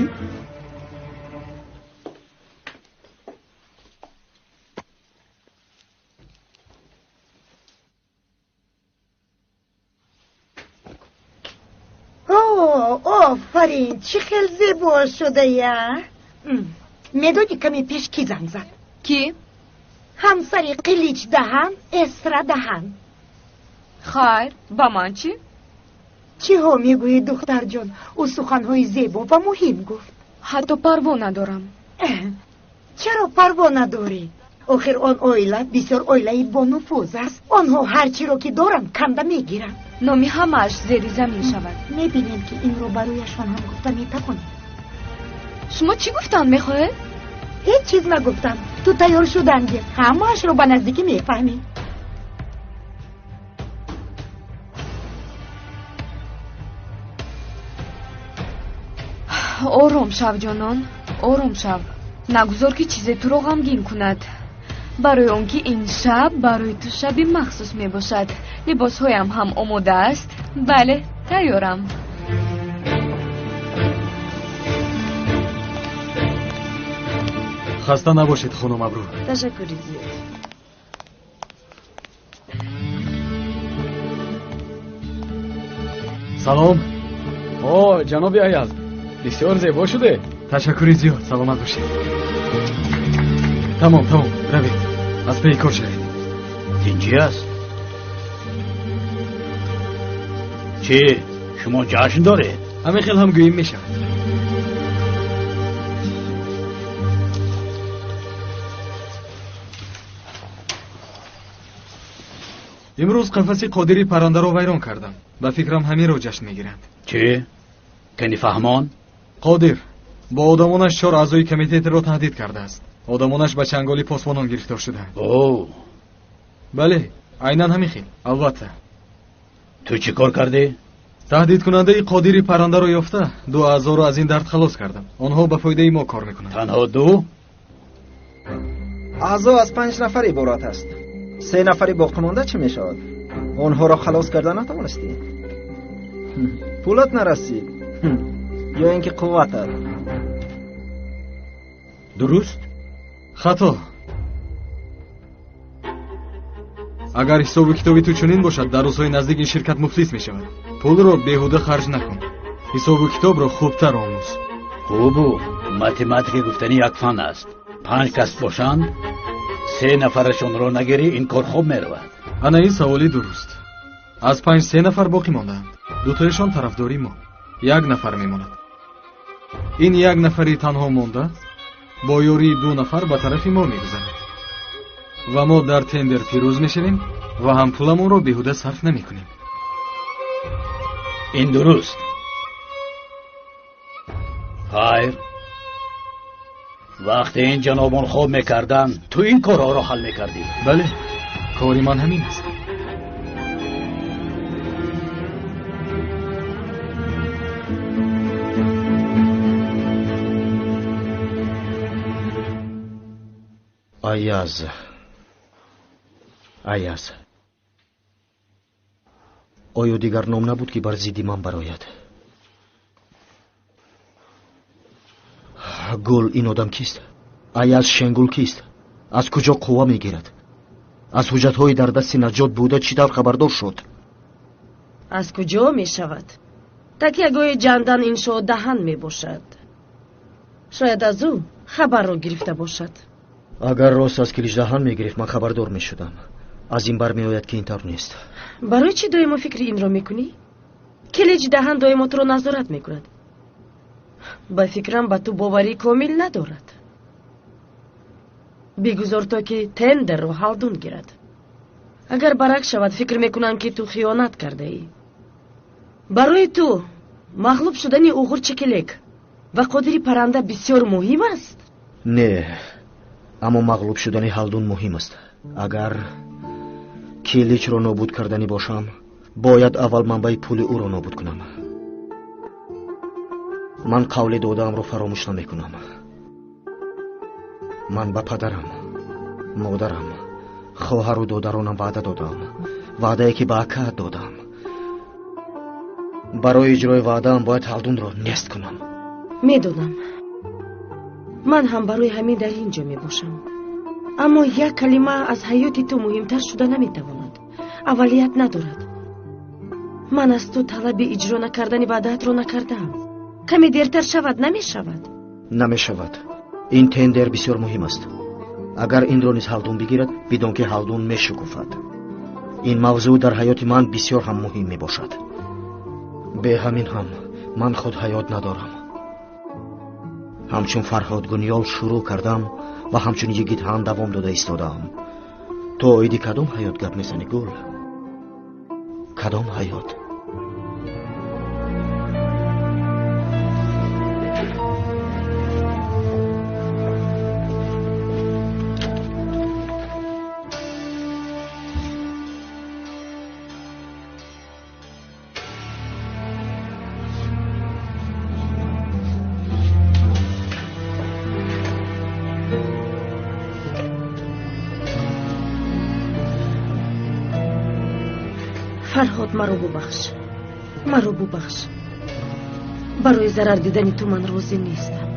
Офарин, чӣ хел зебо шудая! Медонӣ, каме пеш кӣ занг зад? Кӣ? Ҳамсари Қилич даҳан, Эсра даҳан. Хайр, ба ман чӣ? Чиҳо мегӯӣ, духтарҷон? Ӯ суханҳои зебо ва муҳим гуфт. Ҳатто парво надорам. Чаро парво надорӣ? Охир он оила бисёр оилаи бонуфуз аст. Онҳо ҳар чиро ки доранд, канда мегиранд. Номи ҳамааш зери замин шавад. Мебинем, ки инро барояшон ҳам гуфта метавонем. Шумо чӣ гуфтан мехоҳед? Ҳеҷ чиз нагуфтам. Ту тайёр шудан гир, ҳамаашро ба наздикӣ мефаҳмӣ. Ором шав, ҷонон, ором шав. Нагузор, ки чизе туро ғамгин кунад, барои он ки ин шаб барои ту шаби махсус мебошад. Либосҳоям ҳам омода аст. Бале, тайёрам. Хаста набошед, хонум Абру. Ташаккури зиёд. Салом. О, ҷаноби Аяз, бисёр зебо шуде. Ташаккури зиёд, саломат бошед. Тамом, тамом, равед, аз паи кор шавед. Тинҷӣ аст? Чӣ, шумо ҷашн доред? Ҳамин хел ҳам гӯем мешавад. Имрӯз қафаси Қодири паррандаро вайрон кардам. Ба фикрам, ҳаминро ҷашн мегиранд. Чӣ, кани фаҳмон. Қодир бо одамонаш чор аъзои комитетро таҳдид кардааст. Одамонаш ба чанголи посбонон гирифтор шудаанд. О! Бале, айнан ҳамин хел, албатта. Ту чӣ кор кардӣ? Таҳдидкунандаи Қодири паррандаро ёфта, ду аъзоро аз ин дард халос кардам. Онҳо ба фоидаи мо кор мекунанд. Танҳо ду? Аъзо аз 5 нафар иборат аст. 3 нафари боқимонда чӣ мешавад? Онҳоро халос карда натавонистӣ? Пулат нарасид ё ин ки қувватат? Дуруст? Хато. Агар ҳисобу китоби ту чунин бошад, дар рӯзҳои наздик ин ширкат муфлис мешавад. Пулро беҳуда харҷ накун. Ҳисобу китобро хубтар омӯз. Хубу, математика гуфтани як фан аст. 5 кас бошанд, 3 нафарашонро нагирӣ, ин кор хуб меравад. Ана ин саволи дуруст. Аз 5 3 нафар боқӣ мондаанд. Дутояшон тарафдори мо. 1 нафар мемонад. Ин 1 нафари танҳо монда бо ёрии 2 нафар ба тарафи мо мегузарад. Ва мо дар тендер пирӯз мешавем ва ҳам пуламонро беҳуда сарф намекунем. Ин дуруст. Хайр. Вақте ин ҷанобон хоб мекарданд, ту ин корҳоро ҳал мекардӣ. Бале, кори ман ҳамин аст. Аяз, Аяз, оё дигар ном набуд ки бар зидди ман барояд? Гул, ин одам кист? Аяз Шенгул кист? Аз куҷо қувва мегирад? Аз ҳуҷҷатҳои дар дасти Наҷот буда чӣ тавр хабардор шуд? Аз куҷо мешавад? Такягоҳи ҷандан иншоот даҳан мебошад. Шояд аз ӯ хабарро гирифта бошад. Агар рост аз килиҷдаҳан мегирифт, ман хабардор мешудам. Аз ин бармеояд ки ин тавр нест. Барои чӣ доимо фикри инро мекунӣ? Килиҷдаҳан доимо туро назорат мекунад. Ба фикрам ба ту боварии комил надорад. Бигузор то ки тендерро ҳалдун гирад. Агар барак шавад, фикр мекунам ки ту хиёнат кардаӣ. Барои ту мағлуб шудани уғур Чекелек ва қодири парранда бисёр муҳим аст? Не, аммо мағлуб шудани ҳалдун муҳим аст. Агар киличро нобуд карданӣ бошам, бояд аввал манбаи пули ӯро нобуд кунам. Ман қавли додаамро фаромӯш намекунам. Ман ба падарам, модарам, хоҳару додаронам ваъда додаам. Ваъдае ки ба акаат додам. Барои иҷрои ваъдаам бояд ҳалдунро нест кунам. Медонам. Ман ҳам барои ҳамин дар ин ҷо мебошам. Аммо як калима аз ҳаёти ту муҳимтар шуда наметавонад. Аввалият надорад. Ман аз ту талаби иҷро накардани ваъдаатро накардаам. Каме дертар шавад, намешавад? Намешавад. Ин тендер бисёр муҳим аст. Агар инро низ ҳалдун бигирад, бидон ки ҳалдун мешукуфад. Ин мавзӯъ дар ҳаёти ман бисёр ҳам муҳим мебошад. Бе ҳамин ҳам ман худ ҳаёт надорам. Ҳамчун Фарҳод Гуниёл шурӯъ кардам ва ҳамчун йигит ҳам давом дода истодаам. Ту оиди кадом ҳаёт гап мезанӣ, Гул? Кадом ҳаёт? Фарҳод, маро бубахш, маро бубахш. Барои зарар дидани ту ман розӣ нестам.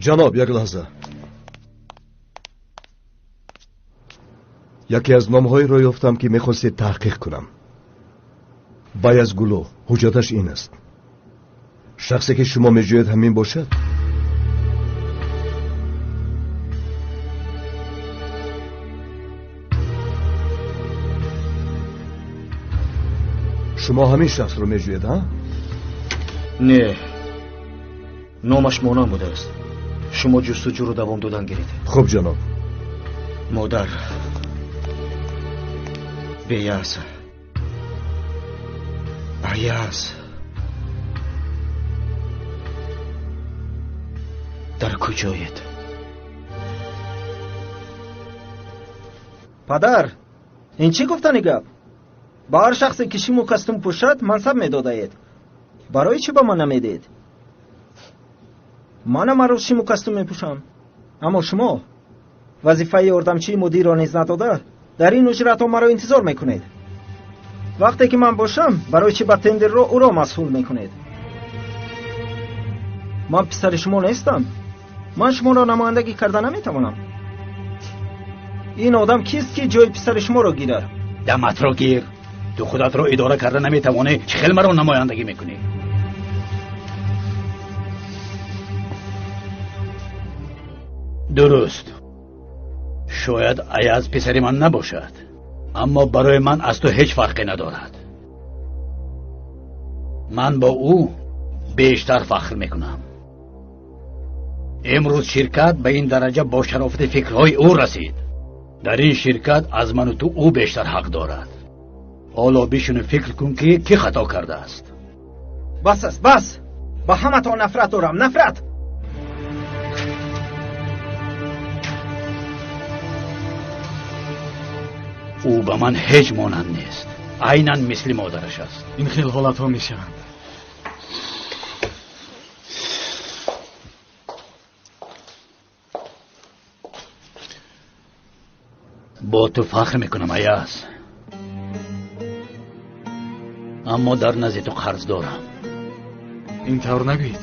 Ҷаноб, як лаҳза. Яке аз номҳоеро ёфтам ки мехостед таҳқиқ кунам. Баяз Гуло, ҳуҷҷаташ ин аст. Шахсе ки шумо меҷӯед ҳамин бошад? Шумо ҳамин шахсро меҷӯед, ҳа? Не, номаш монанд будааст. Шумо ҷустуҷӯро давом додан гиред. Хуб, ҷаноб. Модар, Беяз, Аяз, дар куҷоед? Падар, ин чӣ гуфтани гап? Ба ҳар шахсе ки шиму костюм пӯшад мансаб медодаед. Барои чӣ ба ман намедиҳед? Манам ҳар рӯз шиму костюм мепӯшам. Аммо шумо вазифаи ёрдамчии мудирро низ надода, дар ин уҷратҳо маро интизор мекунед. Вақте ки ман бошам, барои чӣ ба тендерро ӯро масъул мекунед? Ман писари шумо нестам. Ман шуморо намояндагӣ карда наметавонам. Ин одам кист ки ҷои писари шуморо гирад? Даматро гир. Ту худатро идора карда наметавонӣ, чӣ хел маро намояндагӣ мекунӣ? Дуруст. Шояд Аяз писари ман набошад, аммо барои ман аз ту ҳеҷ фарқе надорад. Ман бо ӯ бештар фахр мекунам. Имрӯз ширкат ба ин дараҷа бо шарофати фикрҳои ӯ расид. Дар ин ширкат аз ману ту ӯ бештар ҳақ дорад. Ҳоло бишину фикр кун ки кӣ хато кардааст. Бас аст, бас! Ба ҳаматон нафрат дорам, нафрат! Ӯ ба ман ҳеҷ монанд нест. Айнан мисли модараш аст. Ин хел ҳолатҳо мешаванд. Бо ту фахр мекунам, Аяз. Аммо дар назди ту қарз дорам. Ин тавр нагӯед.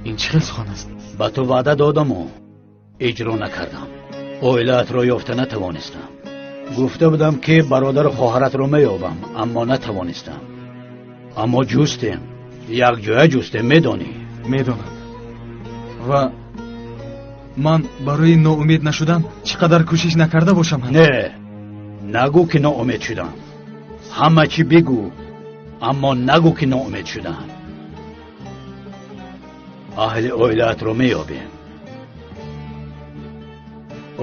Ин чӣ хел сухан аст? Ба ту ваъда додаму иҷро накардам. Оилаатро ёфта натавонистам. Гуфта будам ки бародару хоҳаратро меёбам, аммо натавонистам. Аммо ҷустем, якҷоя ҷустем, медонӣ? Медонам. Ва ман барои ноумед нашудан чӣ қадар кӯшиш накарда бошам? Не, нагӯ ки ноумед шудам. Ҳама чӣ бигӯ, аммо нагӯ ки ноумед шудам. Аҳли оилаатро меёбем.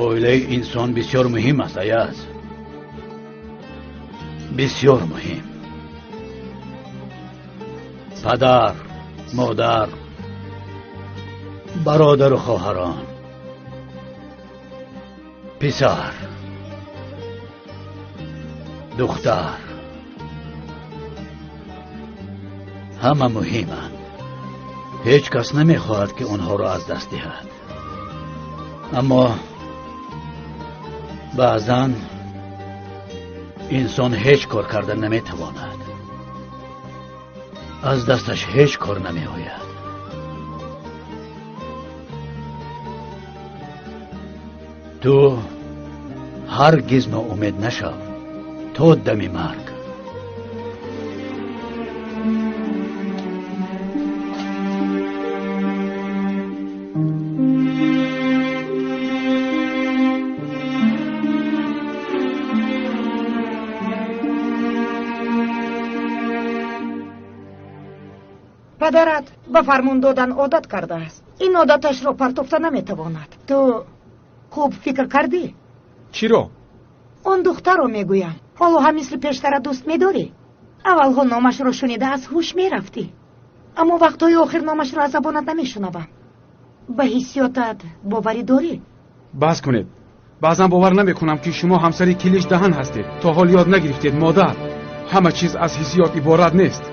Оилаи инсон бисёр муҳим аст, Аяз. Бисёр муҳим. Падар, модар, бародару хоҳарон, писар, духтар, ҳама муҳиманд. Ҳеҷ кас намехоҳад ки онҳоро аз даст диҳад. Аммо баъзан инсон ҳеҷ кор карда наметавонад. Аз дасташ ҳеҷ кор намеояд. Ту ҳаргиз ноумед нашав то дами марг. Падарат ба фармон додан одат кардааст. Ин одаташро партофта наметавонад. Ту хуб фикр кардӣ? Чиро? Он духтарро мегӯям. Ҳоло ҳам мисли пештара дӯст медорӣ? Аввалҳо номашро шунида аз ҳуш мерафтӣ. Аммо вақтҳои охир номашро аз забонат намешунавам. Ба ҳиссиётат боварӣ дорӣ? Бас кунед. Баъзан бовар намекунам ки шумо ҳамсари Килиш Даҳан ҳастед. То ҳол ёд нагирифтед, модар. Ҳама чиз аз ҳиссиёт иборат нест.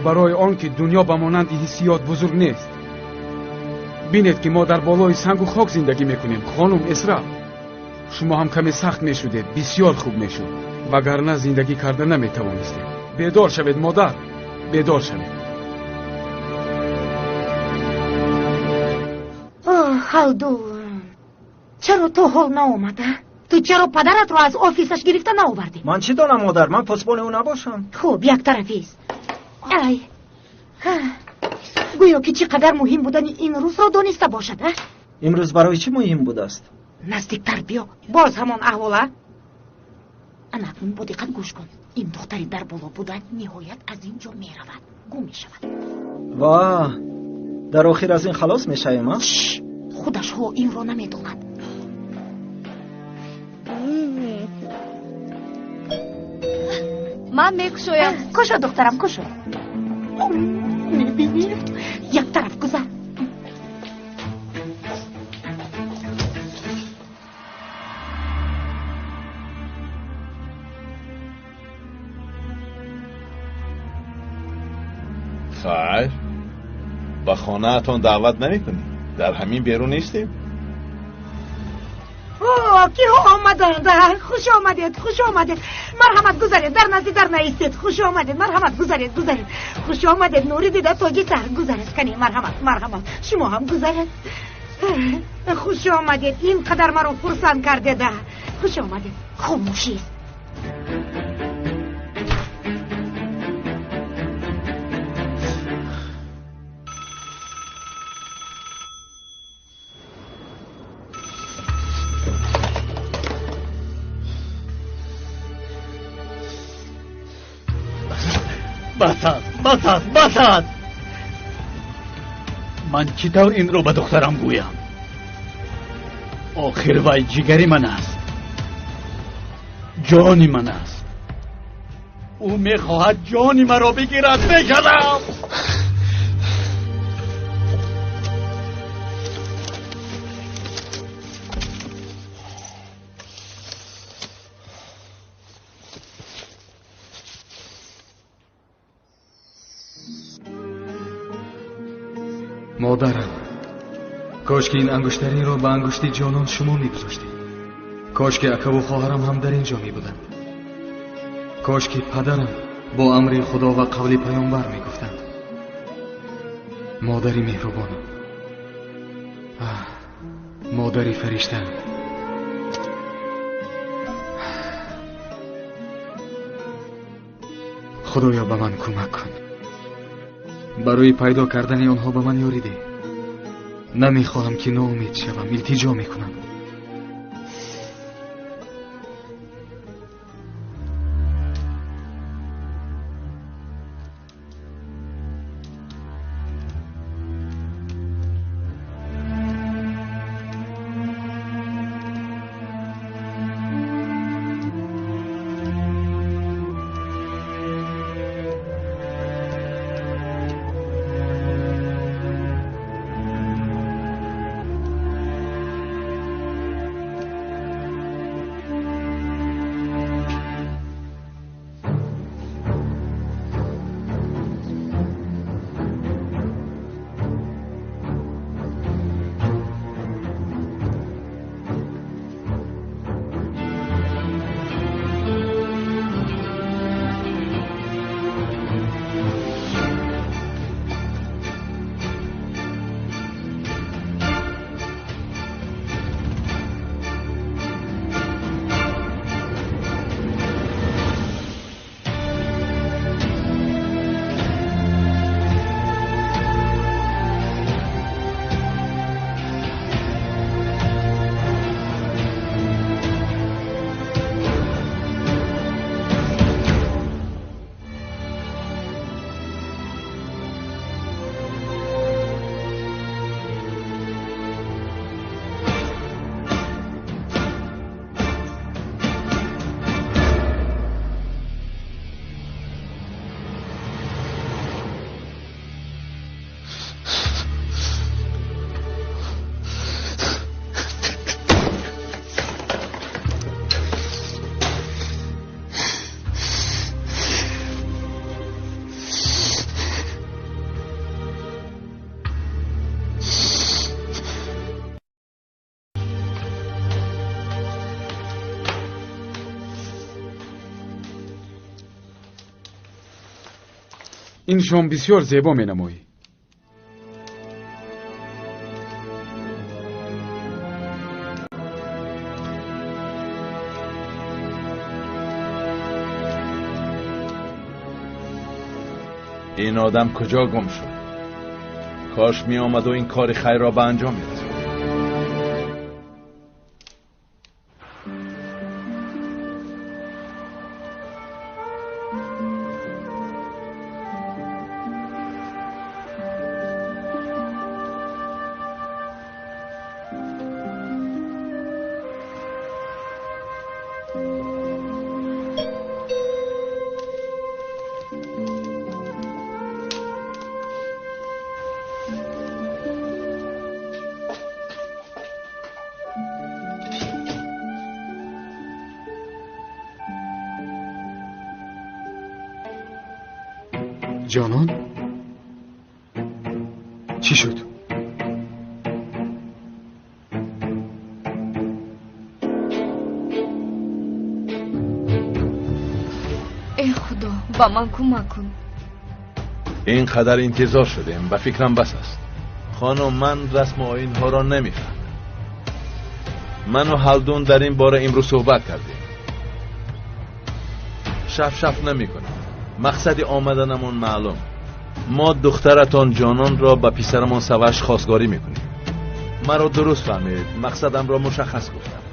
Барои он ки дунё ба монанди ҳиссиёт бузург нест. Бинед ки мо дар болои сангу хок зиндагӣ мекунем, хонум Эсра. Шумо ҳам каме сахт мешудед, бисёр хуб мешуд. Вагарна зиндагӣ карда наметавонистем. Бедор шавед, модар, бедор шавед. Оҳ, Халдун, чаро то ҳол наомада? Ту чаро падаратро аз офисаш гирифта наовардӣ? Ман чӣ донам, модар? Ман посбони ӯ набошам. Хуб, яктарафист. Ай, гӯё ки чӣ қадар муҳим будани ин рӯзро дониста бошад, а? Имрӯз барои чӣ муҳим будааст? Наздиктар биё. Боз ҳамон аҳвола. Ана акнун бо диққат гӯш кун. Ин духтари дар боло буда ниҳоят аз ин ҷо меравад, гум мешавад. Ва дар охир аз ин халос мешавем, а? Худаш ҳоло инро намедонад. Ман мекушоям. Кушо, духтарам, кушо. Мебинӣ? Як тараф гузар. Хайр, ба хонаатон даъват намекунӣ? Дар ҳамин берун нестем? Киҳо омаданд? Хуш омадед, хуш омадед. Марҳамат, гузаред, дар назди дар наистед. Хуш омадед, марҳамат, гузаред, гузаред. Хуш омадед, нури дида, тоҷи сар. Гузаред, кани, марҳамат, марҳамат. Шумо ҳам гузаред. Хуш омадед, ин қадар маро хурсанд кардед. Хуш омадед. Хомӯшист. Бас аст, бас аст, бас аст. Ман чӣ тавр инро ба духтарам гӯям? Охир вай ҷигари ман аст, ҷони ман аст. Ӯ мехоҳад ҷони маро бигирад. Мешавам. Модарам, кош ки ин ангуштаринро ба ангушти ҷонон шумо мегузоштед. Кош ки акаву хоҳарам ҳам дар ин ҷо мебуданд. Кош ки падарам бо амри Худо ва қавли паёмбар мегуфтанд. Модари меҳрубонам, модари фариштаам. Худоё, ба ман кӯмак кун. Барои пайдо кардани онҳо ба ман ёрӣ деҳ. Намехоҳам ки ноумед шавам, илтиҷо мекунам. Ин шом бисёр зебо менамоӣ. Ин одам куҷо гум шуд? Кош меомаду ин кори хайрро ба анҷом мерасонд. Ҷонон, Чӣ шуд? Э худо, ба ман кӯмак кун. Ин қадар интизор шудем, ба фикрам бас аст. Хонум, ман расму оинҳоро намефаҳмам. Ману Ҳалдун дар ин бора имрӯз суҳбат кардем. Шаф-шаф намекунем. Мақсади омаданамон маълум. Мо духтаратон Ҷононро ба писарамон Саваш хостгорӣ мекунем. Маро дуруст фаҳмед, мақсадамро мушаххас гуфтам.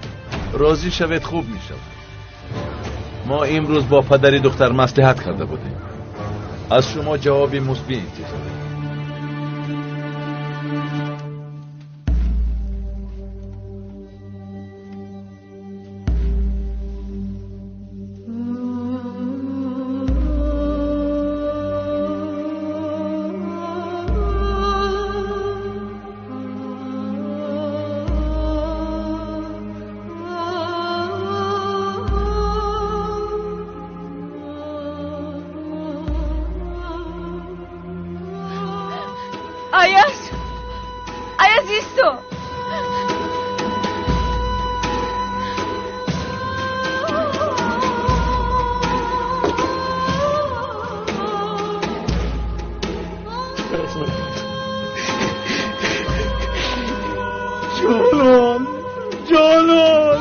Розӣ шавед, хуб мешавад. Мо имрӯз бо падари духтар маслиҳат карда будем. Аз шумо ҷавоби мусбӣ интизорем. Аяз! Аяз, исто! Ҷонон! Ҷонон!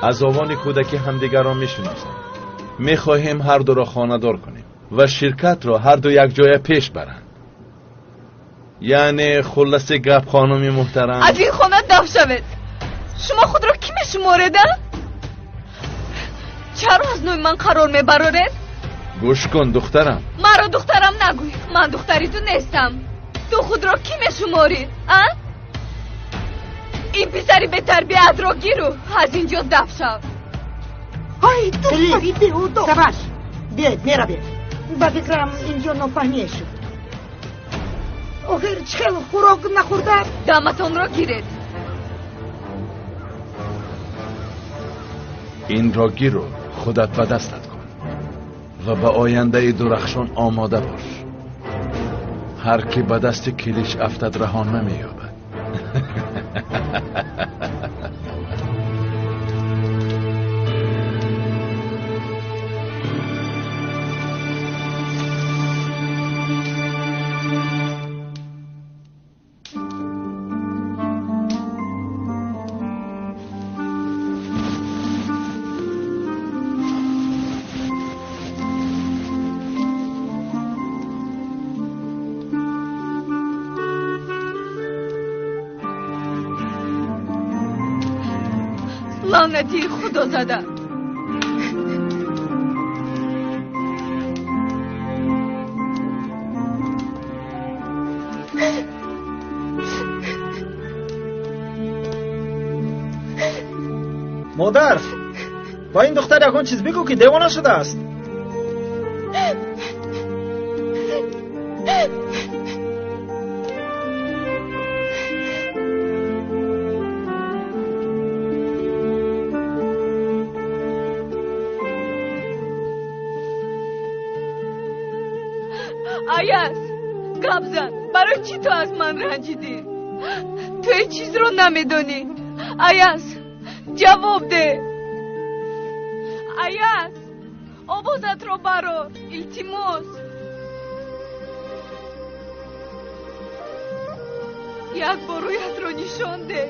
Аз овони кӯдакӣ ҳамдигарро мешиносанд. Мехоҳем ҳар дуро хонадор кунем ва ширкатро ҳарду якҷоя пеш баранд. Яъне хулласи гап, хонуми муҳтарам, аз ин хона даф шавед. Шумо худро кӣ мешуморед, а? Чаро аз номи ман қарор мебароред? Гӯш кун, духтарам. Маро духтарам нагӯй. Ман духтари ту нестам. Ту худро кӣ мешуморӣ, а? Ин писари бетарбиятро гиру аз ин ҷо даф шав. Ай, духтари беҳудо! Саваш, биёед, меравем. Ба фикрам, инҷо нофаҳмие шуд. Охир чӣ хел хӯрок нахӯрда? Даматонро гиред. Инро гиру худат ба дастат кун ва ба ояндаи дурахшон омода бош. Ҳар ки ба дасти килиш афтад, раҳон намеёбад. Лаънати худо зада. Модар, ба ин духтар ягон чиз бигӯ, ки девона шудааст. Аяз, гап зан. Барои чӣ ту аз ман ранҷидӣ? Ту ҳеҷ чизро намедонӣ. Аяз, ҷавоб деҳ. Аяз, овозатро барор, илтимос. Як бор рӯятро нишон деҳ.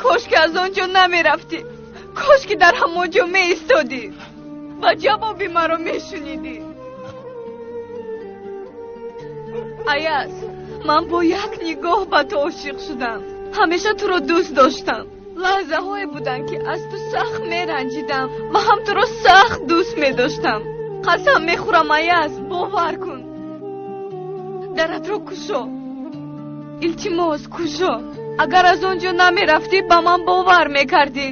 Кош ки аз он ҷо намерафтӣ. Кош ки дар ҳамон ҷо меистодӣ ва ҷавоби маро мешунидӣ. Аяз, ман бо як нигоҳ ба ту ошиқ шудам. Ҳамеша туро дӯст доштам. Лаҳзаҳое буданд, ки аз ту сахт меранҷидам ва ҳам туро сахт дӯст медоштам. Қасам мехӯрам, Аяз, бовар кун. Даратро кушо. Илтимос, кушо. Агар аз он ҷо намерафтӣ, ба ман бовар мекардӣ.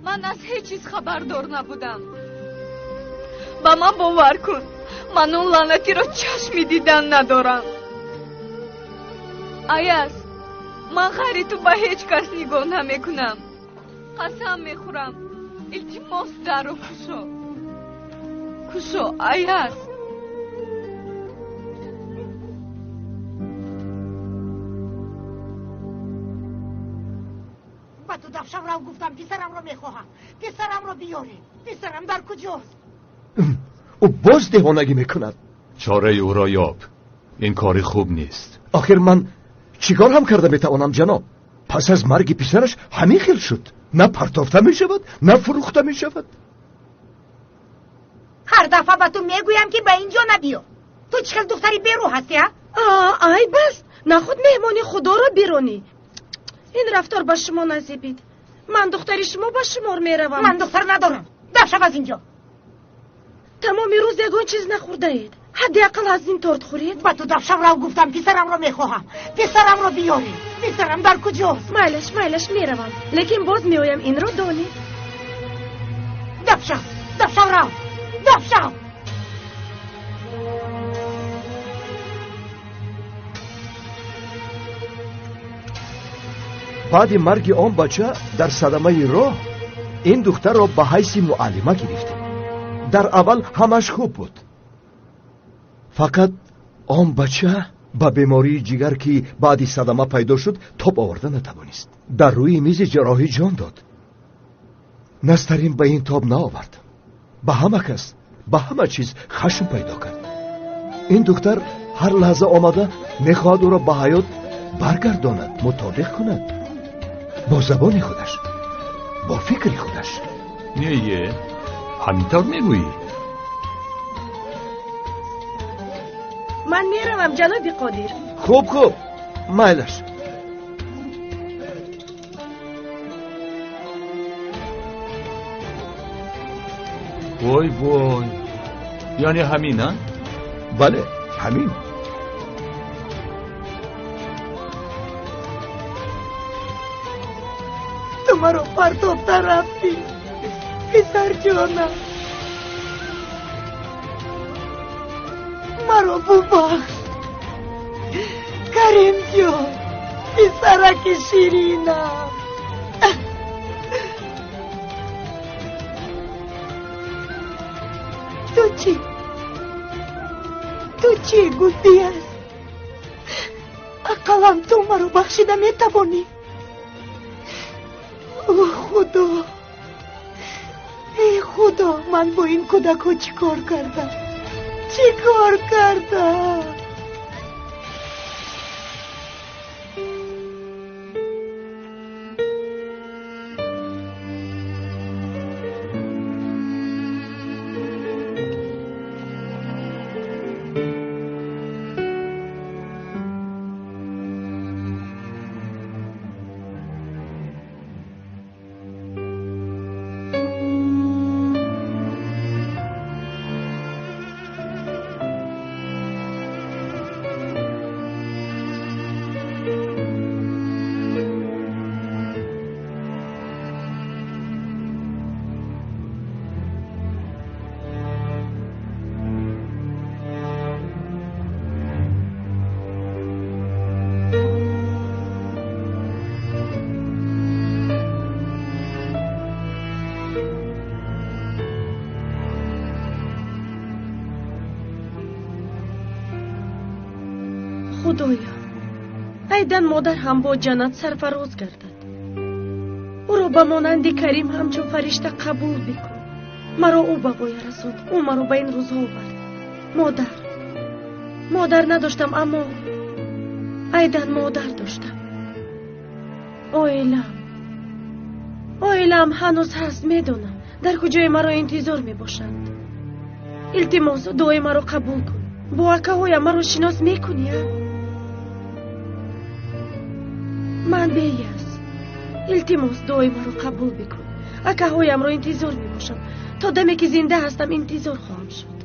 Ман аз ҳеҷ чиз хабардор набудам. Ба ман бовар кун. Ман он лаънатиро чашми дидан надорам. Аяз, ман ғайри ту ба ҳеҷ кас нигоҳ намекунам. Қасам мехӯрам. Илтимос, дарро кушо. Кушо, Аяз. Ба ту дафшаврав гуфтам, писарамро мехоҳам. Писарамро биёре. Писарам дар куҷост? Ӯ боз девонагӣ мекунад. Чораи ӯро ёб. Ин кори хуб нест. Охир ман чӣ кор ҳам карда метавонам, ҷаноб? Пас аз марги писараш ҳамин хел шуд. На партофта мешавад, на фурӯхта мешавад. Ҳар дафъа ба ту мегӯям, ки ба ин ҷо набиё. Ту чӣ хел духтари берӯ ҳастӣ, а? Ай бас, нахуд меҳмони худоро биронӣ. Ин рафтор ба шумо назебид. Ман духтари шумо ба шумор меравам. Ман духтар надорам. Дафшав аз ин ҷо. Тамоми рӯз ягон чиз нахӯрдаед. Ҳадди ақал аз ин торт хӯред. Ба ту дафшаврав гуфтам, писарамро мехоҳам. Писарамро биёред. Писарам дар куҷост? Майлаш, майлаш, меравам. Лекин боз меоям, инро донед. Дафшав, дафшаврав, дафшав. Баъди марги он бача дар садамаи роҳ ин духтарро ба ҳайси муаллима гирифтем. Дар аввал ҳамаш хуб буд. Фақат он бача ба бемории ҷигар, ки баъди садама пайдо шуд, тоб оварда натавонист. Дар рӯи мизи ҷарроҳӣ ҷон дод. Настарин ба ин тоб наовард. Ба ҳама кас, ба ҳама чиз хашм пайдо кард. Ин духтар ҳар лаҳза омада мехоҳад ӯро ба ҳаёт баргардонад, мутобиқ кунад. Бо забони худаш, бо фикри худаш. Не, ҳамин тавр мегӯӣ? Ман меравам, ҷаноби Қодир. Хуб, хуб, майлаш. Вой, вой, яъне ҳамин, а? Бале, ҳамин. Ту маро партофта рафтӣ, писарҷонам. Маро бубахш, Каримҷон, писараки ширинам. Ту чӣ? Ту чӣ, Гулбияз? Ақаллан ту маро бахшида метавонӣ. О, Худо! Эй, Худо, ман бо ин кӯдакҳо чӣ кор кардам? Чӣ кор кардам? Худоё, айдан модар ҳам бо ҷаннат сарфароз гардад. Ӯро ба монанди Карим ҳамчун фаришта қабул бикун. Маро ӯ ба воя расонд, ӯ маро ба ин рӯзҳо овард. Модар, модар надоштам, аммо айдан модар доштам. Оилам, оилам ҳанӯз ҳаст, медонам. Дар куҷое маро интизор мебошанд. Илтимос, дуои маро қабул кун. Бо акаҳоям маро шинос мекунӣ, а? Ман беяз, Илтимос, дуои маро қабул бикун. Акаҳоямро интизор мебошам. То даме ки зинда ҳастам, интизор хоҳам шуд.